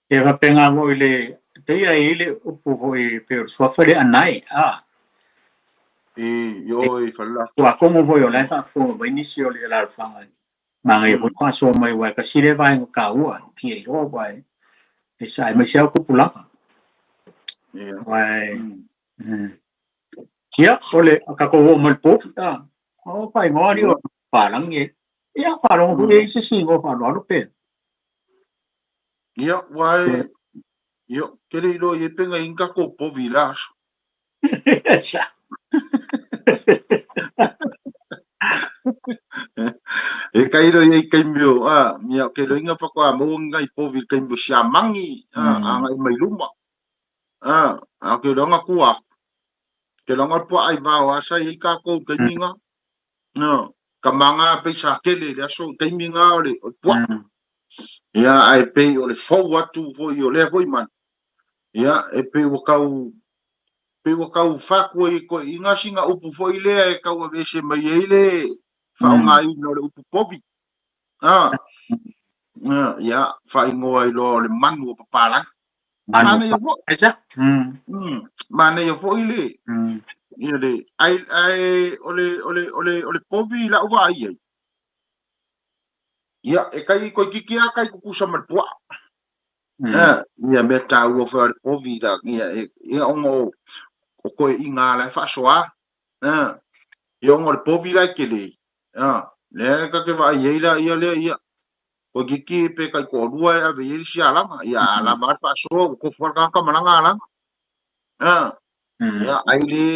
E whapenga mo i le, peia e ile upu hoi pe o suafa le anai. E, yo e whala. Kua kongo hoi o lai whaafo mai nisi o le lalofaga. Manga i hoi kwasoa mai wai ka sile vai ngo ka ua. Pia i roa wai. E sa e mai se au kupulanga. Wai. Ia, o le ka ko o mai pofi a. O pa ingoa ni o palangi e. Ia, palongo fu e se singo pa lo pe. Ia, wai ia ke le ilo i penga inga ko povi la aso. Sa. E kai ro i kai mio a ia ke lo inga pa ko mo ngai povi kai mio sia mangi a a ngai mai luma. A a ke lo nga kua. Ke lo nga po ai va o asa i ka ko kai minga. No, ka manga pe sa kele le aso kai minga o le po. Ia ai pe o le fou atu fo i o le foi man. Ia e pe o kau pe o kau faku i ko inga singa upu foi lea e kau avese mai ei le whaonga i no le upu povi. Ah. Ia whaingoa i loa o le manu o papalangi. Manu. Mana ia foi. Esa. Mana ia foi le. Ia le ai ai o le o le o le o le povi la uva ai ai. Ia e kai koi kiki a kai kukusa ma le pua. Ia mea tāua wha le povi la ia e ia ongo o koe inga la e whaasoa. Ia ongo le povi la e ke le. Le ka ke va ai la ia le ia. Ko kiki pe kai ko rua e ave i sia langa. Ia la ma whaasoa ko whaka ka malanga langa. Ia ai le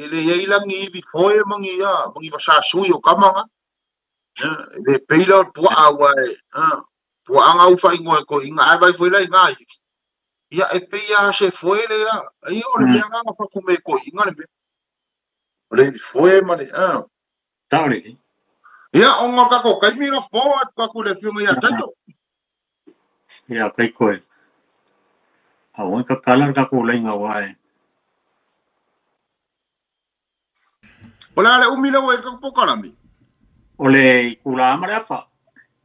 le ia ilangi i foe mangi ia mangi wasa sui o kamanga. Le peila pua awa e. Pua anga ufa ingoa ko inga ai vai foi la inga. Ia e peia se foe le ia. Ai o le mea nganga whakume ko inga le mea. O le foe ma le. Taore. Ia ongo ka ko kai mira po at ka ku le fiunga ia taito. Ia kai koe. A oi ka kala ka ko leinga wai. Ola le umi le wai ka pokalami. O le kula ama le afa.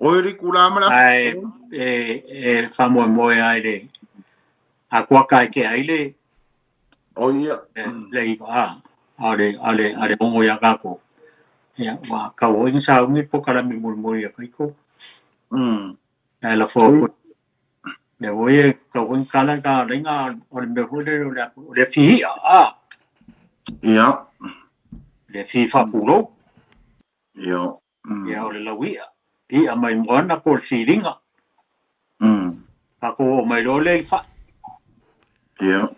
O le kula ama le afa. Ai e whamoe moe ai le. A kua kai ke ai le. O ia. Le iwa a. A le a le a le ongo ia kako. Ia wa ka o inga sa ungi pokalami muri muri ia kaiko. Ai la fo. Le oi ka o inga kala ka leinga o le mea foi le o le fihi a. Ia. Le fihi whapulo. Ia. Ia o le lauia. Ia mai moana ko le firinga. Ka ko o mai lo le wha. Ia.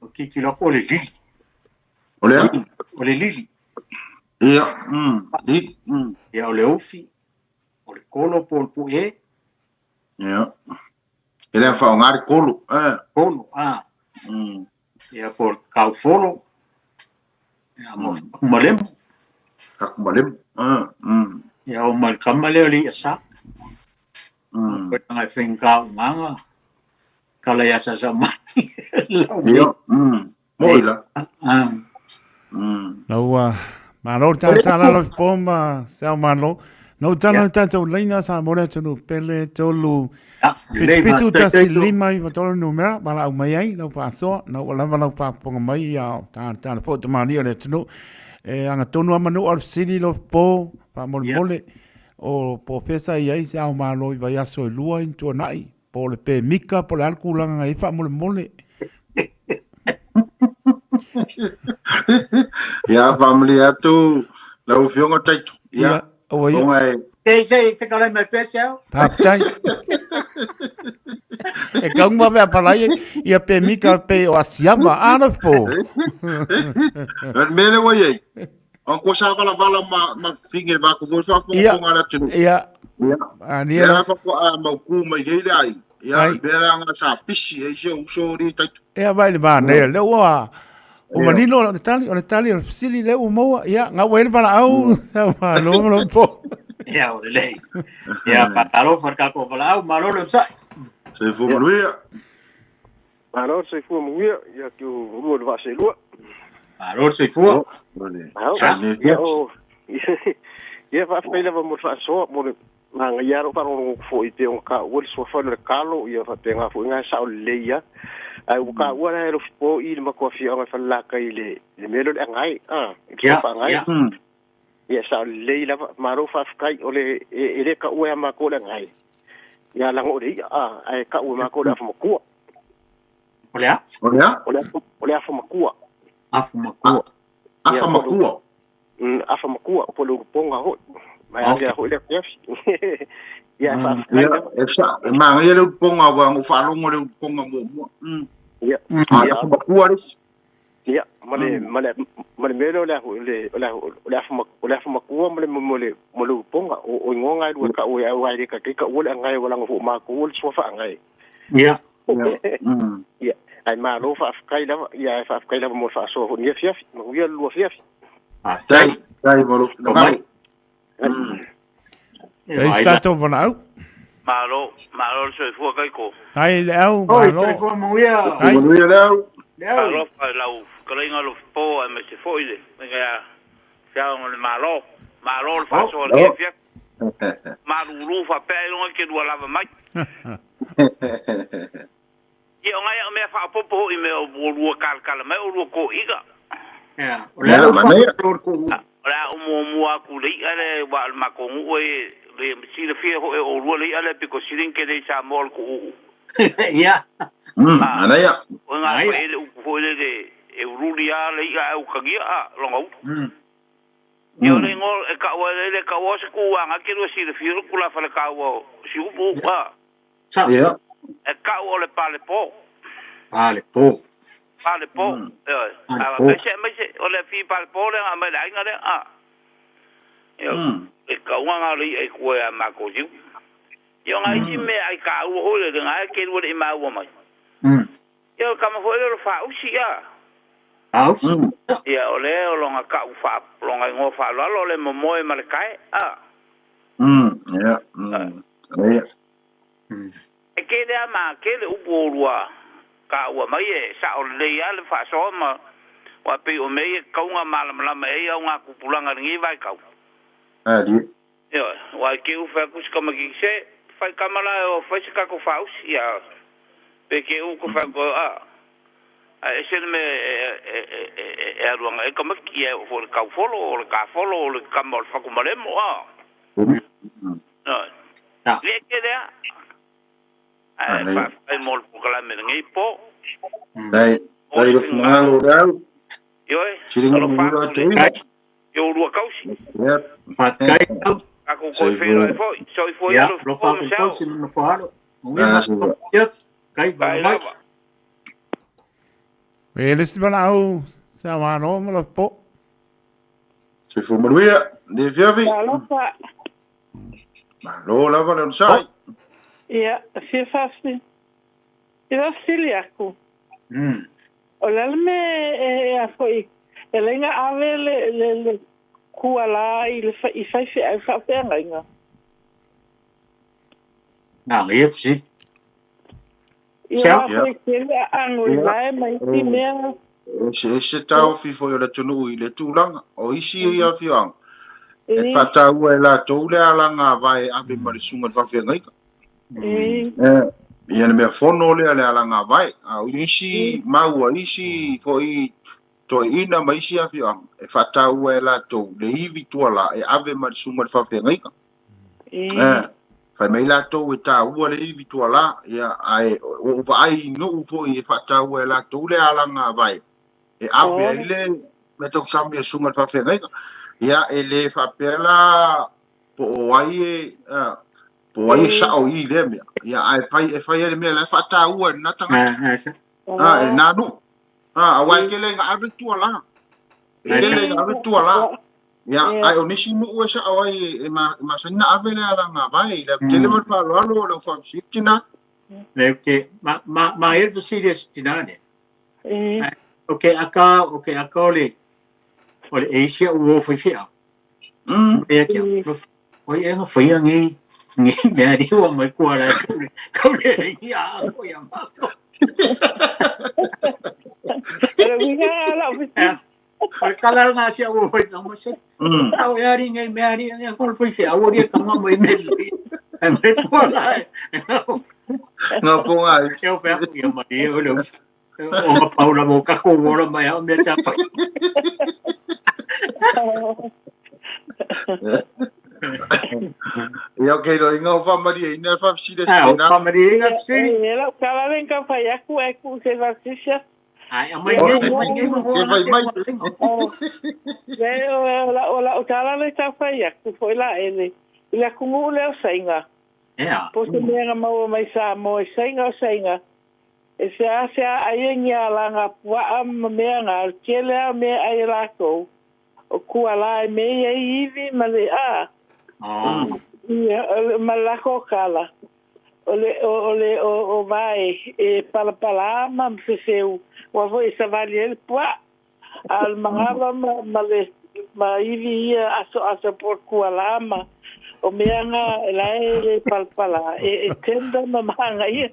O kiki la ko le lili. O le a? O le lili. Ia. Lili. Ia o le ufi. O le kolo po le pu'e. Ia. E lea whaonga le kolo. Kolo, a. Ia po le kaufolo. Ia mo whakumalemu. Whakumalemu. Ia o mai kama leo le ia sa. Koe tanga e whenga o nganga. Kala ia sa sa mai. Ia. Moi la. Lau malo tala lo poma sao malo. No tala tata leina sa mora tonu pele tolu. Pitu tasi lima i tolu numera bala au mai ai lau pasoa no lava lau pa ponga mai ia tala po te mani o le tonu. E anga tonu amanu o sili lo po pa mole mole o po pesa i ai sao malo i vai aso i lua i tuanai po le pe mika po le alkulanga i pa mole mole. Ia family atu lau fionga taito. Ia. O ia. Sei sei whekara mai pese au. Patai. E kaunga mea palai ia pe mika pe o asiama ana po. Mele wai ai. On ko sa vala vala ma finge va ko so ko ngala tinu. Ia. Ia. Ani la fa ko a mau ku mai ge le ai. Ia bera nga sa pisi e se uso ri taito. Ia vai le va ne le wa. O manino o le tali o le sili le o moa ia nga wele bala au sa ma lo lo po. Ia o le lei. Ia patalo farka ko bala au malo le sai. Se fu manuia. Malo se fu manuia ia ki o lua le vase lua. Malo se fu. Ia o ia fa feila va mo fa so mo nga ia ro faro fo i te on ka o so fa le kalo ia fa te nga fo nga sa o le ia. Ai o ka ua ro fo i ma ko fi nga fa la ka i le melo le ngai a i fa ngai. Ia sa le la ma ro fa kai o le e le ka ua ma ko le ngai. Ia la ngo le a ai ka ua ma ko le fa makua. O le a? O le a? O le afa makua. Afa makua. Afa makua. Afa makua po le ulupoga ho'i. Ma e ave a ho'i le afiafi. Ia faafetai lava. E sa e manaia le ulupoga aua na ou faalogo i le ulupoga muamua. Ia. A afa makua le isi. Ia, ma le ma le ma le mea lea o le o le o le o le afa o le afa makua ma le ma le ma le ulupoga o igoa e lua e ta'u ai aua e le tatai ta'ua le agae ua lago foi o matou o le suafa agae. Ia. Ia, ae malo faafetai lava, ia ae faafetai lava mo le faasoa foi i lenei afiafi. Manuia le lua afiafi. Faafetai, faafetai mo lou finagalo. E isi tatou valaau. Malo, malo le soifua Kaiko. Ai le au, malo. Oi, soifua manuia. Ai. Manuia le au. Le au. Malo i lau fetalaiga Lofipo aemaise foi le faiga feaoga o le Malo. Malo le faasoa i lenei afiafi. Malulu faapea ailoga e te lua lava mai. Ia o ngai au mea faaopoopo ho'i mea ua lua talatala mai o lua toeaiina. Ia, o le a lau faamalolo le kou. O le a ou muamua atu i le i'a lea aua o le matou nuu e le silafia ho'i e oulua le i'a lea pito sili ona tele i Samoa o le tuuu. Ia. Manaia. O ngā whai ele upu foi lele e ururi a le i'a e utagia a longa utu. Ia o le ingoa e kau ai le kau o se kuanga ke lua silafia o le kula fale kaua o Siupu a. Sa. Ia. E kau o le pale po. Pale po. Pale po. Ioe. A maise maise o le fi pale po le nga mai le aiga le a. Ia e kauga nga le i'a i kua ia mākou siu. Ia o ngā isi mea ai kāua hoi le ngā e ke lua le i māua mai. Ia o le kama foi lea o le faausi a. Faausi. Ia o le o longa ka'u faa longa ingoa faaaloalo o le momoe ma le kae a. Ia. Ia. E kele a ma kele upu o lua kāua mai e sa'o lelei a le faasoa ma ua pei o mea ia kauga malamalama e ai au ngā tupulaga i lenei vaitau. Ali. Ioe, aua i te u fai atu si tamaititi se fai tama la e o fai se tatou faaausi, ia pe te u ka fai atu a ae ese le mea e alu agai ai tamaiti, ia e oo foi i le taufolo, o le tafolo, o le tama o le fatumalemo, a. Ioe. Le tele a. Ae faafetai mo le polokalame i lenei po. Dai, dai le finagalo o le au. Ioe, Sili alofa ngā atu le i o lua kausi. Faafetai au. Tatou toe feiloai foi. Soifua Ia, ia alofa Lofipo ma atu se ao. tausi le nofo alo. Manuia ma ia, kai vala Kai mai. lava. E le isi valaau sa malo ma Lofipo. Soifua manuia, le afiafi. Talofa. Malo lava le onosai. Ia, fia faafesili. I faafesili aku. O le a le mea e a foi e leai na ave le le le kuala i le i faifeau faafeagaiga. Nā, ia fesili. Ia Siao. wā foi tele a ango i lae ma isi mea. E ese taofi foi o le atunuu i le tulaga o isi ia afioaga e faataua e latou le alaga vae e ave ma le susuga i le faafeagaiga. Ia le mea fono lea le alaga vae, a o isi maua, isi foi toeaina ma isi afioaga e faataua e latou le ivi tuala e ave ma le susuga i le faafeagaiga. Fai mai latou e taua le ivi tuala, ia, ae ua ou vaai i nuu foi e faataua e latou le alaga vae e ave ai le mea tausami a le susuga i le faafeagaiga. Ia, e le faapea la po o ai e, po o ai e sa'o i lea mea, ia, ae fai, e fai ai le mea la e faataua e lena tagata, e lena nuu. Aua e tele ina ave le tuala. E tele ina ave le tuala. Ia, ae o nisi nuu e sa'o ai e masani ona ave le alaga vae i le tele ma le faaaloalo o lau faafesili tina. Le okay, ma ma ma e fesili e se tina lea. Okay, aka, okay, aka o le o le Asia ua o faifeau. E ke au. O i enga whaia ngei, ngei mea riwa mai kua rā kaure, kaure hei a ako ia mātou. Pero wiha ala o fiti. O le kala ngā sia ua hoi ngā mase. Au e ari ngei mea ari ngei kola whai whea, au ria ka ngā mai me lui. E mai kua rā e. Ngā ponga ai. E o whea ia mai e o le o ngā paula mō kako wora mai au mea tāpai. Ia, okay, no, inga o whamaria, ina whawhisira Ah, o sina. whamaria inga whisiri. E lau kala len ka whai aku e ku se whasisha. Ai aumai nei, aumai nei Se fai mai. Le o la o la o tala le tau fai aku foi la ele. I le atunuu lea o Saina. Ea. Po se mea na maua mai Samoa i Saina o Saina. E seasea ai e ni alaga puaa ma mea na, o le tele lava o mea e ai e latou, o kuala e mei ai ivi ma le a. Ia, ma le latou kala, o le, o le, o, o vae e palapala ma fefeu, aua foi e savali ai le puaa. A o le manava ma, ma le, ma ivi ia asoaso po o le kuala ma o mea na la e le palapala e, e tender ma manaia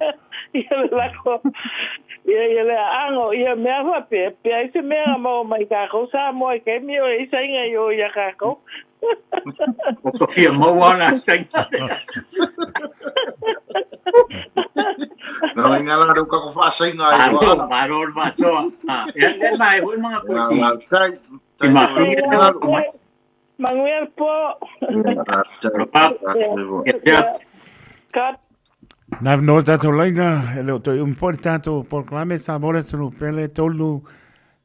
ia le lako ia ia le aano ia mea faapea pe ai se mea na maua mai kākou Samoa i taimi o i ai saina i o ia kākou. O ka fia maua la saina. Na mai ngā rā ka ko whaasainga ai roa. Malo, malo le whaasoa. Ia, le mai hui mga kosi. Tai, tai. Manuia. Manuia le po. Ka. Nā no tātou laina, e leo toi umpo le tātou polokalame sa mole tunu pele tolu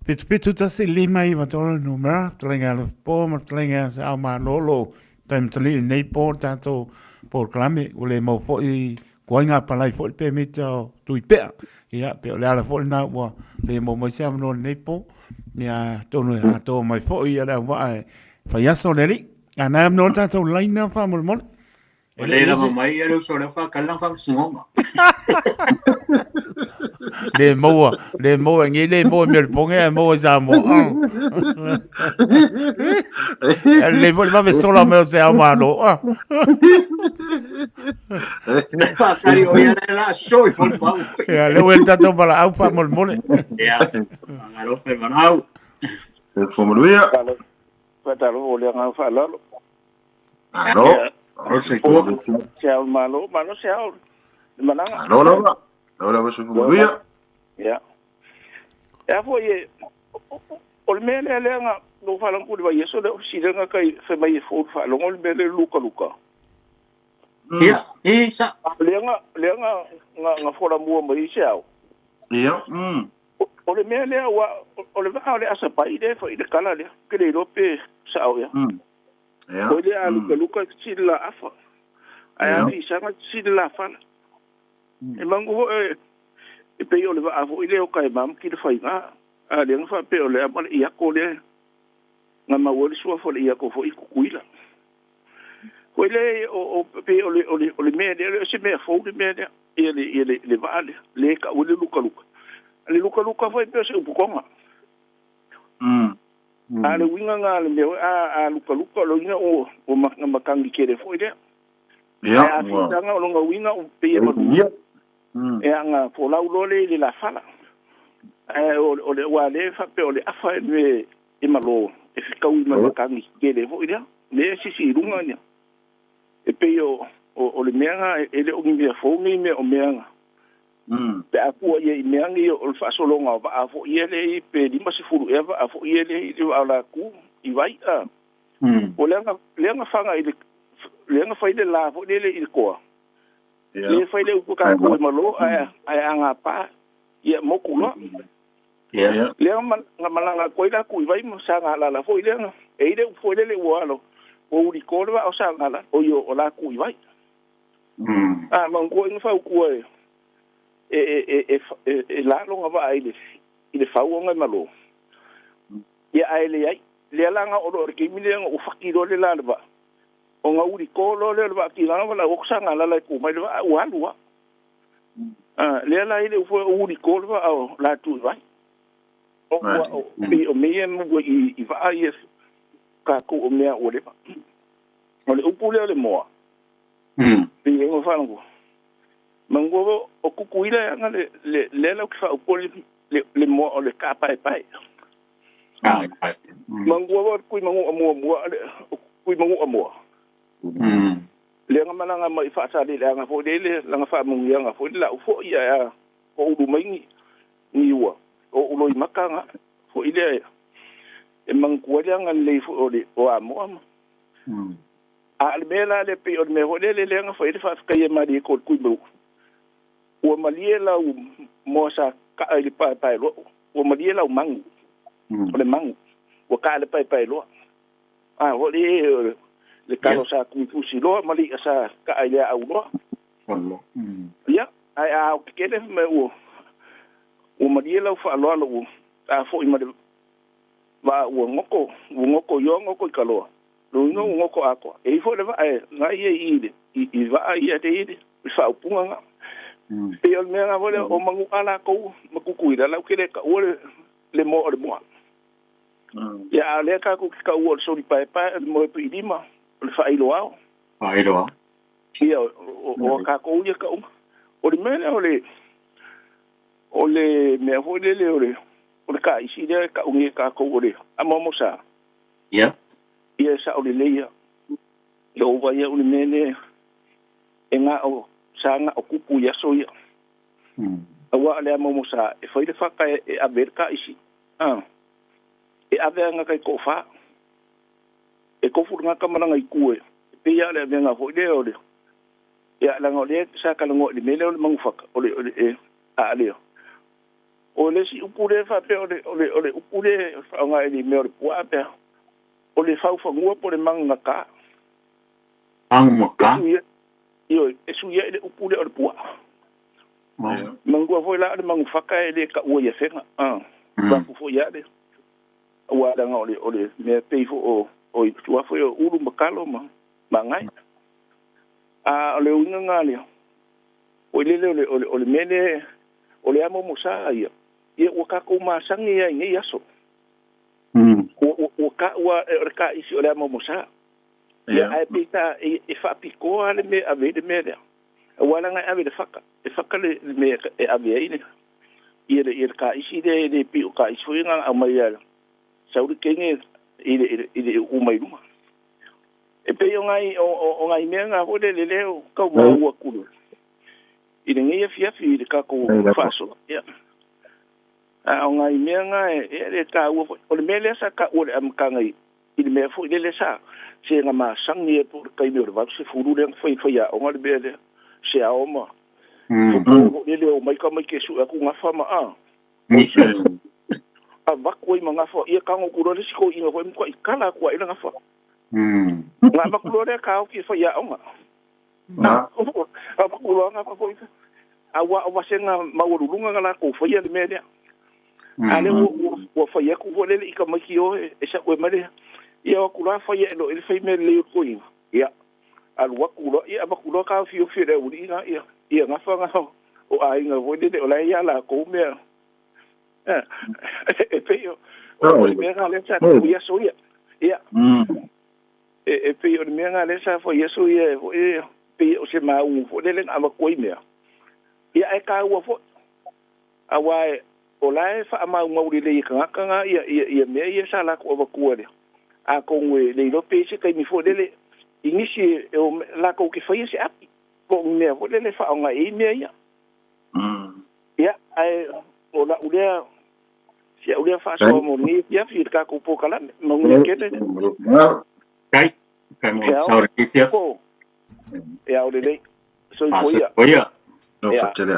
pitu pitu tasi lima iwa tolu numera, talenga le po ma talenga se au malolo tai matali nei po tātou polokalame ua le mau foi kuai ngā palai foi le pemita o tui pea. Ia, pe o le ala foi lena ua le mau mai se avanoa lenei po. Ia, tonu e atoa mai foi ia le au vaa e fai aso le alii. A nai avanoa le tātou laina faamolemole. E le lava mai ia le uso lea whakala na whamasinoga. Le maua, le maua, ngi le maua mea le ponge, e maua i Samoa. E le maua le vave sola mai o se ao malo. Whakari o ia le la soi o le pau. Ia, le ue le tātou malaau faamolemole. Ia, ngaro whai manau. E whamanuia. Whakatalo o le ngau whaalalo. Alo. Alo se tua. Se ao malo, malo se ao. Le malaga. Alo lava. Alo lava se whamanuia. Ia. E a foi e, o le mea lea lea nga, no whalangu le vai eso le ofisi lenga kai whai mai e fōru whaalongo le mea le luka luka. Ia, e sa. Lea nga, lea nga, nga, nga fola mua mai se ao. Ia. O le mea lea ua, o le vaa o le asa pai lea fai le kala lea, ke le iloa pe sao ia. Ia. O lea a luka luka sili la afa. Ae a fisaga sili la fala. E mangu foi e pei o le vaa foi lea o ka e mamu ki le faiga. A lea nga faapea o le a ma le iako lea nga maua le suafa o le iako foi i Kukuila. Foi lea o, o pei o le, o le, o le mea lea, o se mea fou le mea lea, ia le, ia le, le vaa lea, le kau le luka luka. Le luka luka foi pei o se upukonga. A le uiga nga le mea a, a luka luka, o le uiga o, o makangi kele foi lea. Ia, Ae a fitaga o longa uiga o pei e malu. E anga folau loa le i le lafala. Ae o, o le ua le faapea o le afa e me e malo e fekaui ma makangi kele foi lea. Le sisi i luga nia. E pei o, o, o le mea nga e le o ni mea fou nei mea o mea nga. Pe a fua ia i mea nei o le faasologa o vaa foi ia le i pe 50 ea vaa foi ia le i le vaa o la ku i vai a. O lea nga, lea nga fanga i le, lea nga fai le la foi lele i le koa. Le fai le upu ka ko e malo ae ae anga pa ia moku loa. Lea nga malaga atu ai la ku i vai ma sa galala foi lea nga e i le upu foi lele ua alo ua uli ko le vaa o sa gala o i o la ku i vai. A mangua inga fautua e e e e e e la longa vaa i le i le fau ona e malo. Ia ae leai, lea la nga o lo o le taimi lea nga ua faki loa le la le vaa. O nga uli ko loa lea o le vaa kilanga ma lau atu sa galala e ku mai le vaa ua alu lava. A lea la i le ufo o uli ko le vaa o la tu i vai. O ua o pei o mea ia i i vaa ia kākou o mea ua leva. O le upu lea o le moa. Pei e whalangu. Mangua o Kukuila e anga le le le lau ki whaupua le le le moa o le kāpaepae. Mangua o kui mangu a mua mua le kui mangu a mua. Le nga malanga mai whaasale le anga fo le le langa whaamungianga fo le lau fo ia a o ulu mai ni ni ua o ulo i makanga fo i le e mangua le anga le fo o le o a moa ma. A le mea la le pei o le mea foi lele lea na fai ai le faafetai e malie ko le kui mau. Ua malie lau moa sa kaa i le paepae loa. ua malie lau magu, o le magu, ua kaa le paepae loa. A foi le le kalo sa tuifusi loa ma le i'a sa kaa i le aau loa. Ia, ae a ao kekele fai mai ua ua malie lau faaaloalo ua ta foi ma le vaa ua goto, ua goto i oa goto i kaloa, lona uiga ua goto atoa. E i ai foi le vaa e na ia i i le i vaa ia le i le faaupuga na. Pei o le mea na foi lea o Manu'a latou ma Tutuila latou te le taua le moa o le moa. Ia a o lea tatou te taua o le soli paepae, o le moe piilima, o le faailoao. Faailoao. Ia, o tatou ia tauga. O le mea lea o le o le mea foi lele o le o le taisi lea e tau nei e tatou o le amoamosa. Ia. Ia e sao lelei lava. Ia ou vaai au i le mea lea e na o sa na o tupu i aso ia. Aua o le amoamosa e fai le fata e ave ai le taisi. A. E ave ana taitoafa. E tofu le tagata ma lana itu e pei lava o le avega foi lea o le ia leaga o lea sa talanoa i le mea lea o le manufata o le o le e a lea. O le isi upu lea faapea o le o le o le upu lea e faaaoga i le mea o le puaa pe a o le faufanua po o le magagata. Magagata? Ioe, e sui ai le upu lea o le puaa. Manatua foi la o le manufata e le taua i Afega. A, vaeatu foi ia le aua leaga o le o le mea pei foi o o i tua foi o ulu ma talo ma magae. A o le uiga na lea, foi lele o le o le o le mea lea o le amomosa ia, ia ua tatou masani ai i nei aso. Ua ua ua taua o le taisi o le amomosa. Ia ae pei ta e faapitoa le mea e ave ai le mea lea. Aua leaga e ave i le faka, e faka le mea e ave ai le ia le ia le taisi lea e le pei o taisi foi na aumai a sau le teine i le i le uu mai luma. E pei o nai o nai mea na foi lele lea ua tau maua atu i lenei afiafi i le tatou faasoa. Ia. A o nai mea na e le taua foi. O le mea lea sa taua i le amataga i i le mea foi lele sa se na masani ai po o le taimi o le 80 lea na fai faiaoga le mea lea se ao ma football foi lele omai tamaiti e sue atu gafa ma a avatu ai ma gafa ia tago atu loa le isi toeaina foi matuai kala atu ai le gafa na avatu loa lea taofi e faiaoga avatu loa gafa foi aua o vasega maualuluga na latou faia le mea lea. A lea ua fai atu foi lele i tamaiti o e sa'u mai le ia o atu la fai ae loa i le fai mea lelei o le toeaina. Ia alu atu loa ia avatu loa taofiofi e le aualii na ia ia gafa na o aiga foi lele o la e ia latou mea e pei o le mea na lea sa tupu i aso ia. Ia e pei o le mea na lea sa fai i aso ia foi pei o se maunu foi lele na avatu ai mea. Ia ae taua foi Aua o la e faamaumau lelei e tagata na ia mea ia sa latou avatua lea. Atonu e le iloa pe i ai se taimi foi lele i nisi e o latou te faia se api po o ni mea foi lele e faaaoga i ai mea ia. Ia, ae o lau lea, si au lea faasoa mo lenei afiafi i le tatou polokalame. Manuia tele. Kai, kai mo sao le afiafi. E ao lelei. Soifua ia. Soifua ia. No fatele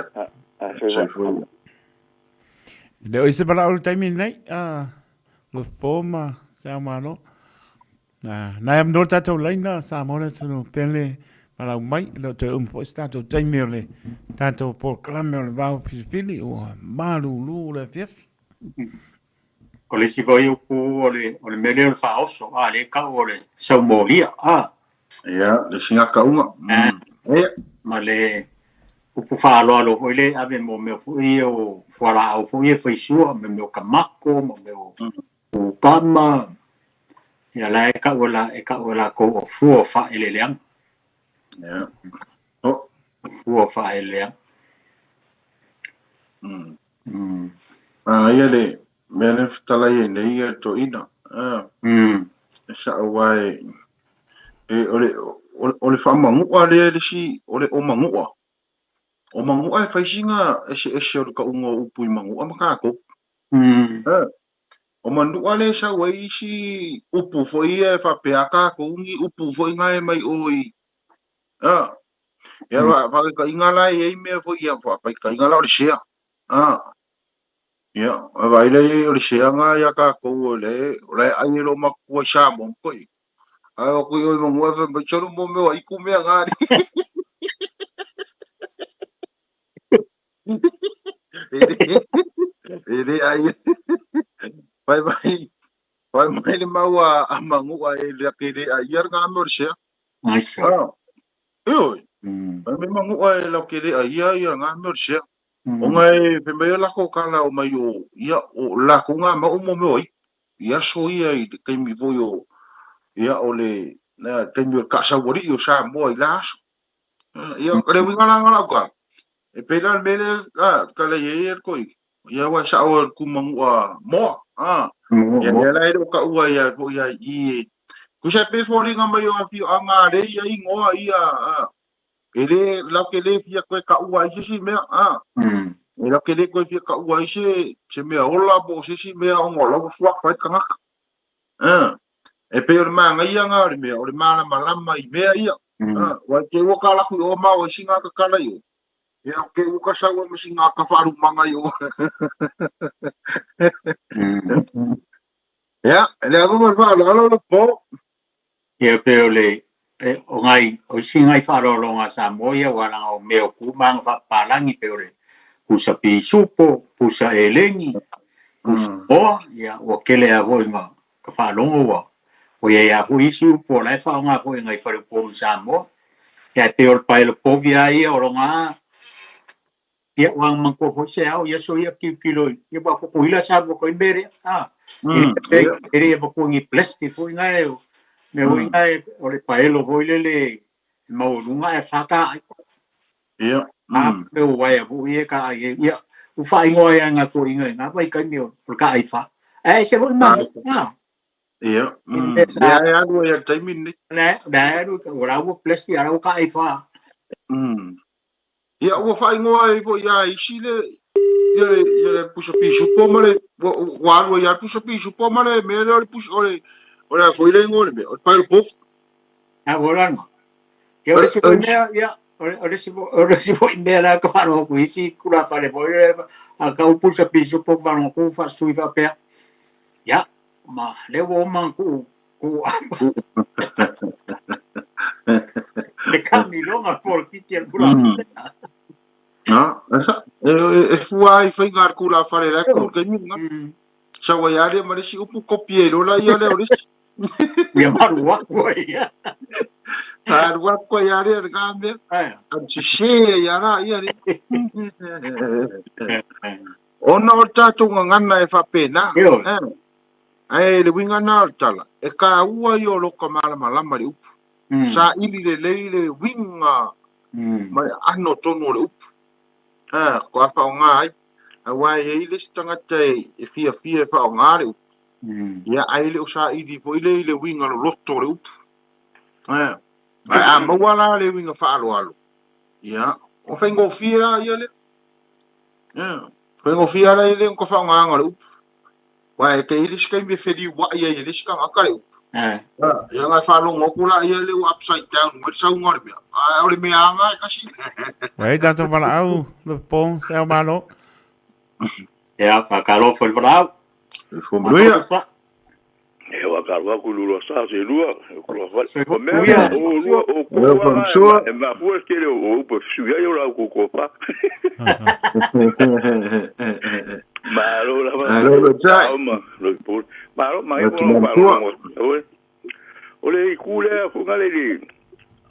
atu. Soifua ia. Le o i se balao le taimi nei, a lo po ma se ao malo. Na, nai am no tātou laina, sa mo le tunu pele malau mai, le o te umu po i se tātou taimi o le tātou polokalame o le vao pilipili, ua malulu le afiafi. O le isi foi upu o le, o le mea lea o le faaoso, a lea e tau o le saumolia, a. Ia, le sigakauga. Ia. Ma le upu faaaloalo foi lea e ave mo mea foi ia o fualaau foi ia e faisua, ma mea o kamako, ma mea o kukama. Ia la e tau e la, e tau e lakou o fua o faaeleeleaga. Ia. Oh. Fua o faaeleeleaga. A ia le mea lea fetalai ai nei ia le toeaina. E sa'o aua e o le o le faamanua lea le isi o le o manua. O manua e fai sina eseese o le tauga o upu i manua ma tatou. O manua lea e sau ai isi upu foi ia e faapea a tatou ni upu foi na e mai o i Ia faataitaiga la e i ai mea foi ia faataitaiga la o le sea. Ia, vaai lea o le seaga ia tatou o le o la e ai e lo matua i Samoa ma toi. Ae o atu i o i Manua fai mai solo mo mea o aitu mea na ali. E le e le ai fai mai fai mai le mau a Manua e le ke le ai ia ngā mea o le sea. Aisa. Ah, ioe. Fai mai Manua e lau ke le ai ia ia ngā mea o le sea. Ona e fai mai o lako kala o mai o ia o lako ngā mau mo mea o aitu. I aso ia i le taimi foi o ia o le taimi o le kaasaualii o Samoa i la aso. Ia o le uiga la lau tala. E pei la le mea lea tala i ai e le toeaina. Ia aua e sao e le kumanua moa. Ia lea la e le o taua ia foi ia i tusa e pei e foliga mai o afioaga a le ia igoa ia e le lau te le fia toe taua ai se isi mea. E lau te le toe fia taua ai se mea ola po o se isi mea ona o la ua suafa ai le tagata. E pei o le manaia na o le mea o le malamalama i mea ia. Ua te ua ka laku i o ma o isi ngā kakala i o. Ia o te ua ka sau ai ma si ngā ka whaarumaga i o. Ia, le ava ma le faaaloalo le po. Ia pe o le o ngai o isi ngai faaaloaloga a Samoa ia ua laga o mea o ku ma aga faapapalagi pe o le pusa pisupo, pusa elegi, pusa moa, ia ua kele a foi ma ka faalogo ua ua iai a foi isi upu o la e faaaoga foi ngai faleupolu i Samoa. Ia e pei o le paelo povi a ia o loga ia ua manatua foi se ao ia so ia kiukilo ia ua kukuila sa ua koi mere a e le ia ni plastic foi ngai o me foi ngai o le paelo foi lele e maualuga e whaka ai. Ia. A me o waia foi e ka ai ia u whaingoa ia ngā ko inga ngā vai kai me o ka ai wha. E se foi ma. Ia. Ia e alu ia taimi ni. Ne, ne alu o la ua plastic ala o ka ai wha. Ia ua whaingoa ai foi ia isi le ia le ia le pusa pisupo ma le ua alu ia pusa pisupo ma le mea lea o le pusa o le o le foi le ingoa le mea o le paelo povi. A volanga. Ia o le si foi mea ia o le si o le si foi mea la ka wharo ku isi kura whare foi le a ka upu sa pisupo wharo ku wha sui wha pea. Ia ma le wo man ku ku Le kamilonga por kiti al kula. Ah, esa e fua ai whai ngā kula whare la ku ke ni nga. Sa wa ia le ma le si upu kopi e lola ia le o le si. Ia maru aku ia. Maru aku ia le le ngā mea. An si se ia rā ia le. Ona o le tātou ngangana e whapena. Ae le uiga na o le tala, e kāua ia o lo ka malamalama le upu. Sa ili lelei le uiga ma le ano tonu o le upu. Ko a whaonga ai. Aua e iai le isi tagata e fiafia e whaonga le upu. Ia ai le o sa ili foi le i le uiga loloto o le upu. Ae a maua la le uiga faaaloalo, ia, o faigofie la ia lea. Ia, faigofie la ia le ka whaongaanga o le upu. Wa e te ili se taimi e wheliuai ai e le isi tagata le upu. Ia ngai whaalongo aku la ia le ua upside down mai le sauga o le mea. Ae o le mea anga e kasi. Wai tātou valaau, le po, se au malo. Ia, whakalofa le valaau. E whamanuia. E whakalofa ku lula sa se lua, e kula whale. O mea, o lua, o kua, e mafua se tele o upa sui ai o lau koko pa. Malo lava. Malo lo tai. Ma, lo po. Malo mai mo pa lo. O le ku le fu ngale li.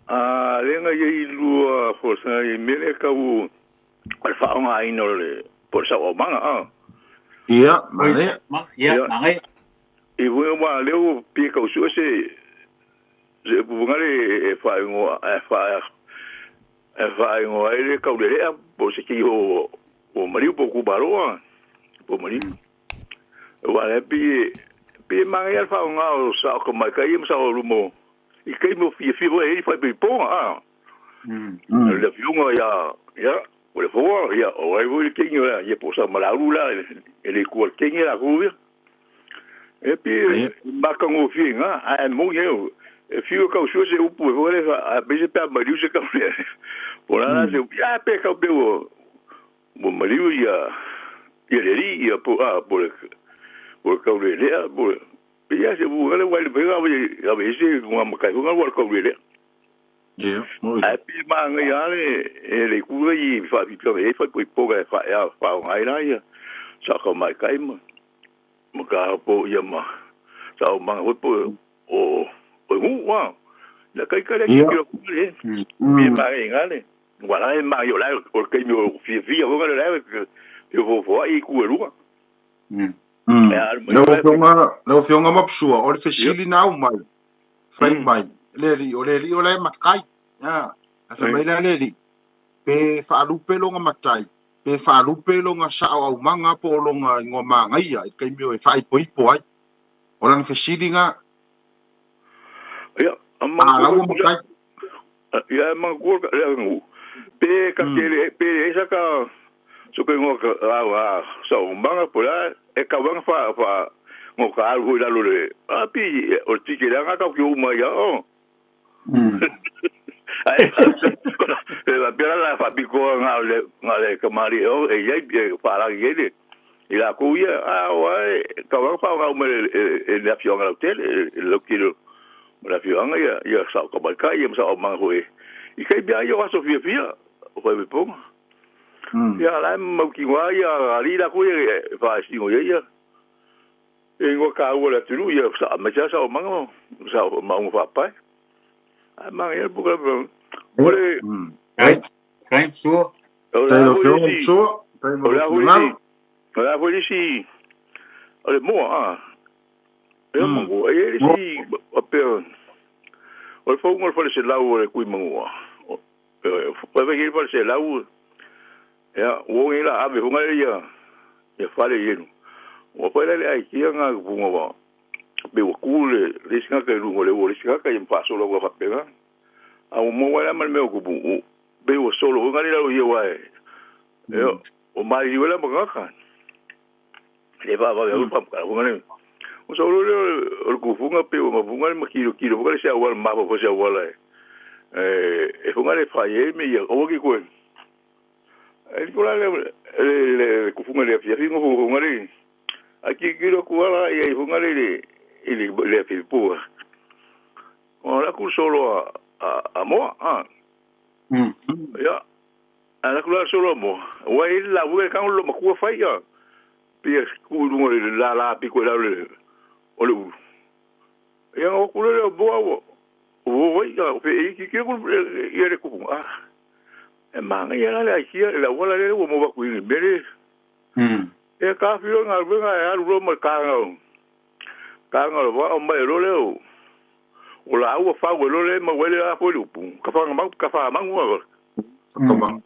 A le nga ye lua fo sa ye mele ka u o le faaaogaina o le po o le sauaumanga a. Ia, manaia. Ia, manaia. I uiga ua lea ua pie kausua se se upu fagale e faaigoa e faa e faaigoa ai le kaulelea po o se kei o maliu po o kumalo a po o maliu. Aua lea pei pei e manaia le faaaoga o sao tamaitai ia ma sao luma o i taimi o fiafia foi e i ai faaipoipoga a. Le afioga ia ia o le foa ia o ai foi le kegi o le ia po o Saumalaulu la e le itu a le kegi latou ia. E pei e matagofie i ina ae moni ai e fiu e tausua se upu e foi lea ae pei se pe a maliu se tau lea. Po o le a la se upu ia pe tau pei ua maliu ia. Ia le alii ia po a po le po le kaulelea po le ia se u le wai le pega ave ave ese ngā makai hunga wa kaulelea. Ia, mo Ai pe ma ngai ale e le kura i fa fi pe e fa poi poga e fa ya fa ngai la ia. Sa ka mai kai ma ma ka po ia ma sa o manga po o o hu wa. La kai kai le ki ku le. Pe ma ngai ngale. Wa la e ma yo la o kai mi o fi fi o ngale la ke fo fo ai ku e lua. Lau afioga, lau afioga Mapsua, o le fesili na au mai, fai mai, le alii, o le alii o la e matai. A, a fai mai la le alii, pe faalupe loga matai, pe faalupe loga sao aumaga po o loga igoa magaia i le taimi o e faaipoipo ai. O lana fesili na. Ia, a A lau o matai. Ia, manatua le aganuu. Pe ka tele, pe leai sa ka so ke ngoa ka au a sa o manga po la e ka wanga fa fa ngo ka alu hoi lalo le a pi o tike le anga ka ki uma ia o. Ai e la pera la fa piko nga le nga le kamari o e ia e fa la ye le. I la ku ia a o ai ka wanga fa nga uma le e le afio nga tele e lo kilo le afio nga ia ia sa ka ba ka ia sa o manga hoi. I kai bia ia aso fia fia o fai me ponga. Ia la mau ki ngā ia ali la ku ia fa singo ia ia. E ngo ka ua la tulu ia sa ma sa o manga sa o manga fa pai. A manga ia buka ore Kai, kai sua. o Tai la lau hui afioga si Mapsua, tai o mo la lou hui finagalo. si o la hui si o le moa a. Ia mangu e le si a pe o le faunga o le fale se lau o le kui mangua. O e ve fale se lau ia o ngi la ave hunga ia ia fale ienu. O pa le ai kia ngā bunga wa. Pe o ku le le singa ka lu le o le singa ka im paso lo ka pega. A o mo wala mal me o kubu. Pe o solo hunga le lo ia wa. E o mai i wala maka ka. Le va va o pa ka hunga le. O solo le o ku funga pe o ma funga le makilo kilo funga le se awal ma fo se awal e. E funga le fa ye me ia o ki ko. E ko la le le ku funga le fia funga funga le. A ki kilo ku ala ia i funga le le le le fi pua. O la ku solo a a moa a. Ia a la ku la solo a moa. Wa i la ue ka lo makua fai ia. Pia ku lunga le la la pi ko la le o le ulu. Ia o ku le boa o. O wai ia pe i ki ki ku ia le ku. Ah. E manga ia la le ai la wala le o mo ba ku i mere. E ka whiro ngā ruenga e aru ro ma kānga o. Kānga o wa o mai ro le o. O la ua whau e ro le ma wele a koe upu. Ka whanga mau, ka wha mangu a. Whakamau.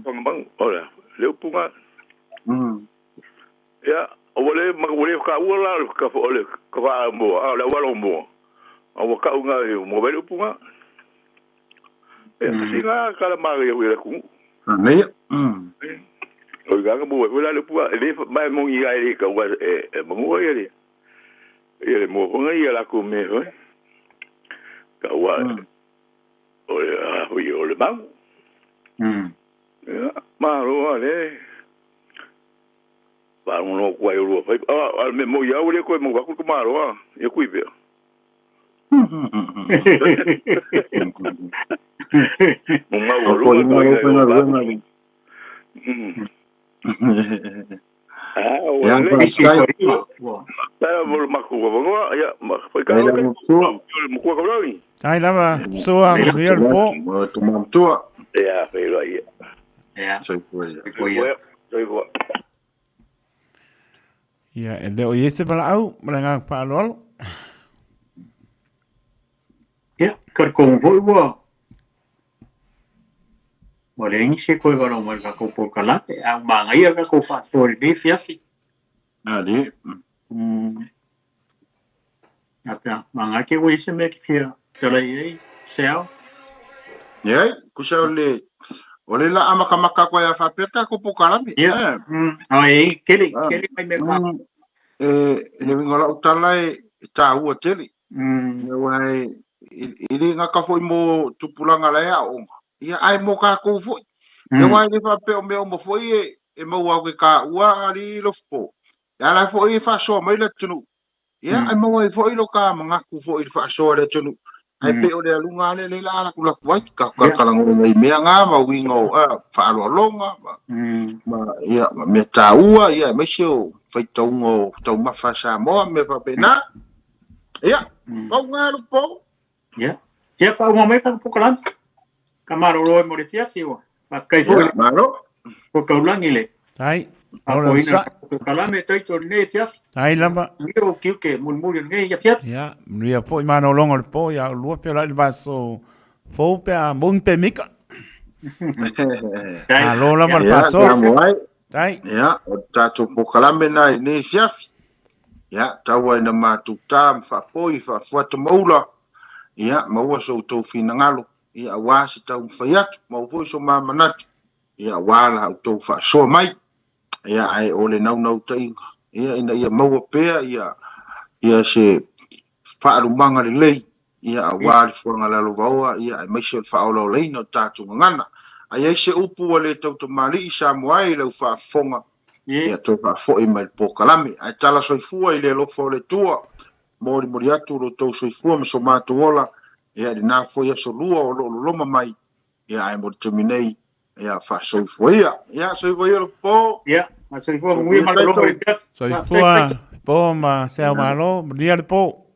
Whanga mangu, ora, le upu ngā. Ia, o wale, ma wale ka ua la, ka wha, ole, ka wha moa, a, le wala o moa. A wa ka unga e mo wele upu ngā. E, kasi ngā kala maga ia wera kungu. Nei. O i ganga mua, wela le upu ngā, le mai mongi ai le ka ua e mangua ia le. Ia le mua hunga ia la ku me hoi. Ka ua, o le, a hui o le mangu. Ia, māro a le. Whangono kua i rua whai. A, me mo iau le koe mo waku ko māro a. Ia kui pea. Mo ngau O o ko rua inga koe ro ngai pena o ruenga waku. le. A, o Ia le. whātai. Tara mo maku wa wangoa. Ia, ma whai Tai ka lau Mapsua. Mukua ka lau. Tai lava, sua, manuia le po. Mo tu mamtua. Ia, whai ia. Ia. Soifua ia. Soifua. Soifua. Ia, e le o iese valaau, ma le agaga faaaloalo. Ia, ka kongo foi ua ua leai nisi e koe valaau mai i le tatou polokalame, a ua magaia le tatou faasoa i lenei afiafi. Ali. A pea, maga ke ua i ai se mea e te fia talai ai, se ao. Ia, kusa o le o le la amakamaka koe a faapea tatou polokalame. Ia, a e kele, kele mai mea pa. E le uiga o lau tala e tāua tele. Aua e e le gata foi mo tupulaga la e aoga. Ia ae mo tatou foi. Aua e le faapea o mea uma foi e e maua au ke kāua alii Lofupo. E ala foi e faasoa mai le atunuu. Ia, ae maua ai foi lo ka manatu foi i le faasoa i le atunuu. Ae pei o le aluga lea lea la lakulaku ai, ka kalagona i mea ngā ma uiga o faaaloaloga ma, ma, ia, ma mea taua, ia, aemaise o faitauga o taumafa a Samoa, mea faapena. Ia, pau ngā Lofupo. Ia. Ia, faauma mai ka polokalame. Ka malolo ai mo le afiafi ua. Faafetai foi. Ia, malo. Ko taulagi le. Tai. Faafoeina polokalame taito o lenei afiafi. Tai lava. Manuia o tiute mulimuli o lenei afiafi. Ia, manuia foi malologa o le po ia oulua feolai i le vaiaso fou pe a maua ni pemika. Malo lava le faasoa. Tai. Ia, o le tatou polokalame lena i lenei afiafi. Ia, tau ai ina matou ta ma faapoi, faafuata maula, ia, maua so outou finagalo, ia, aua se taumafai atu, maua foi so ma manatu, ia, aua la outou faasoa mai, ia, ae o le naunautaiga, ia, ina ia maua pea, ia, ia se faalumaga lelei, ia, aua le fuaga lalovaoa, ia, aemaise o le faaolaolaina o tatou gagana. A i ai se upu ua le tautamalii Samoa e i lau faafofoga, ia toe faafoi mai le polokalame. Ae tala soifua i le alofa o le Atua, molimoli atu lo outou soifua ma so matou ola, ia, i lena foi aso lua o lo o loloma mai, ia, ae mo le taimi nei, ia, faasoifua ia. Ia, soifua ia le po. Ia, soifua manuia malologa i le afiafi. Soifua po ma se ao malo, manuia le po.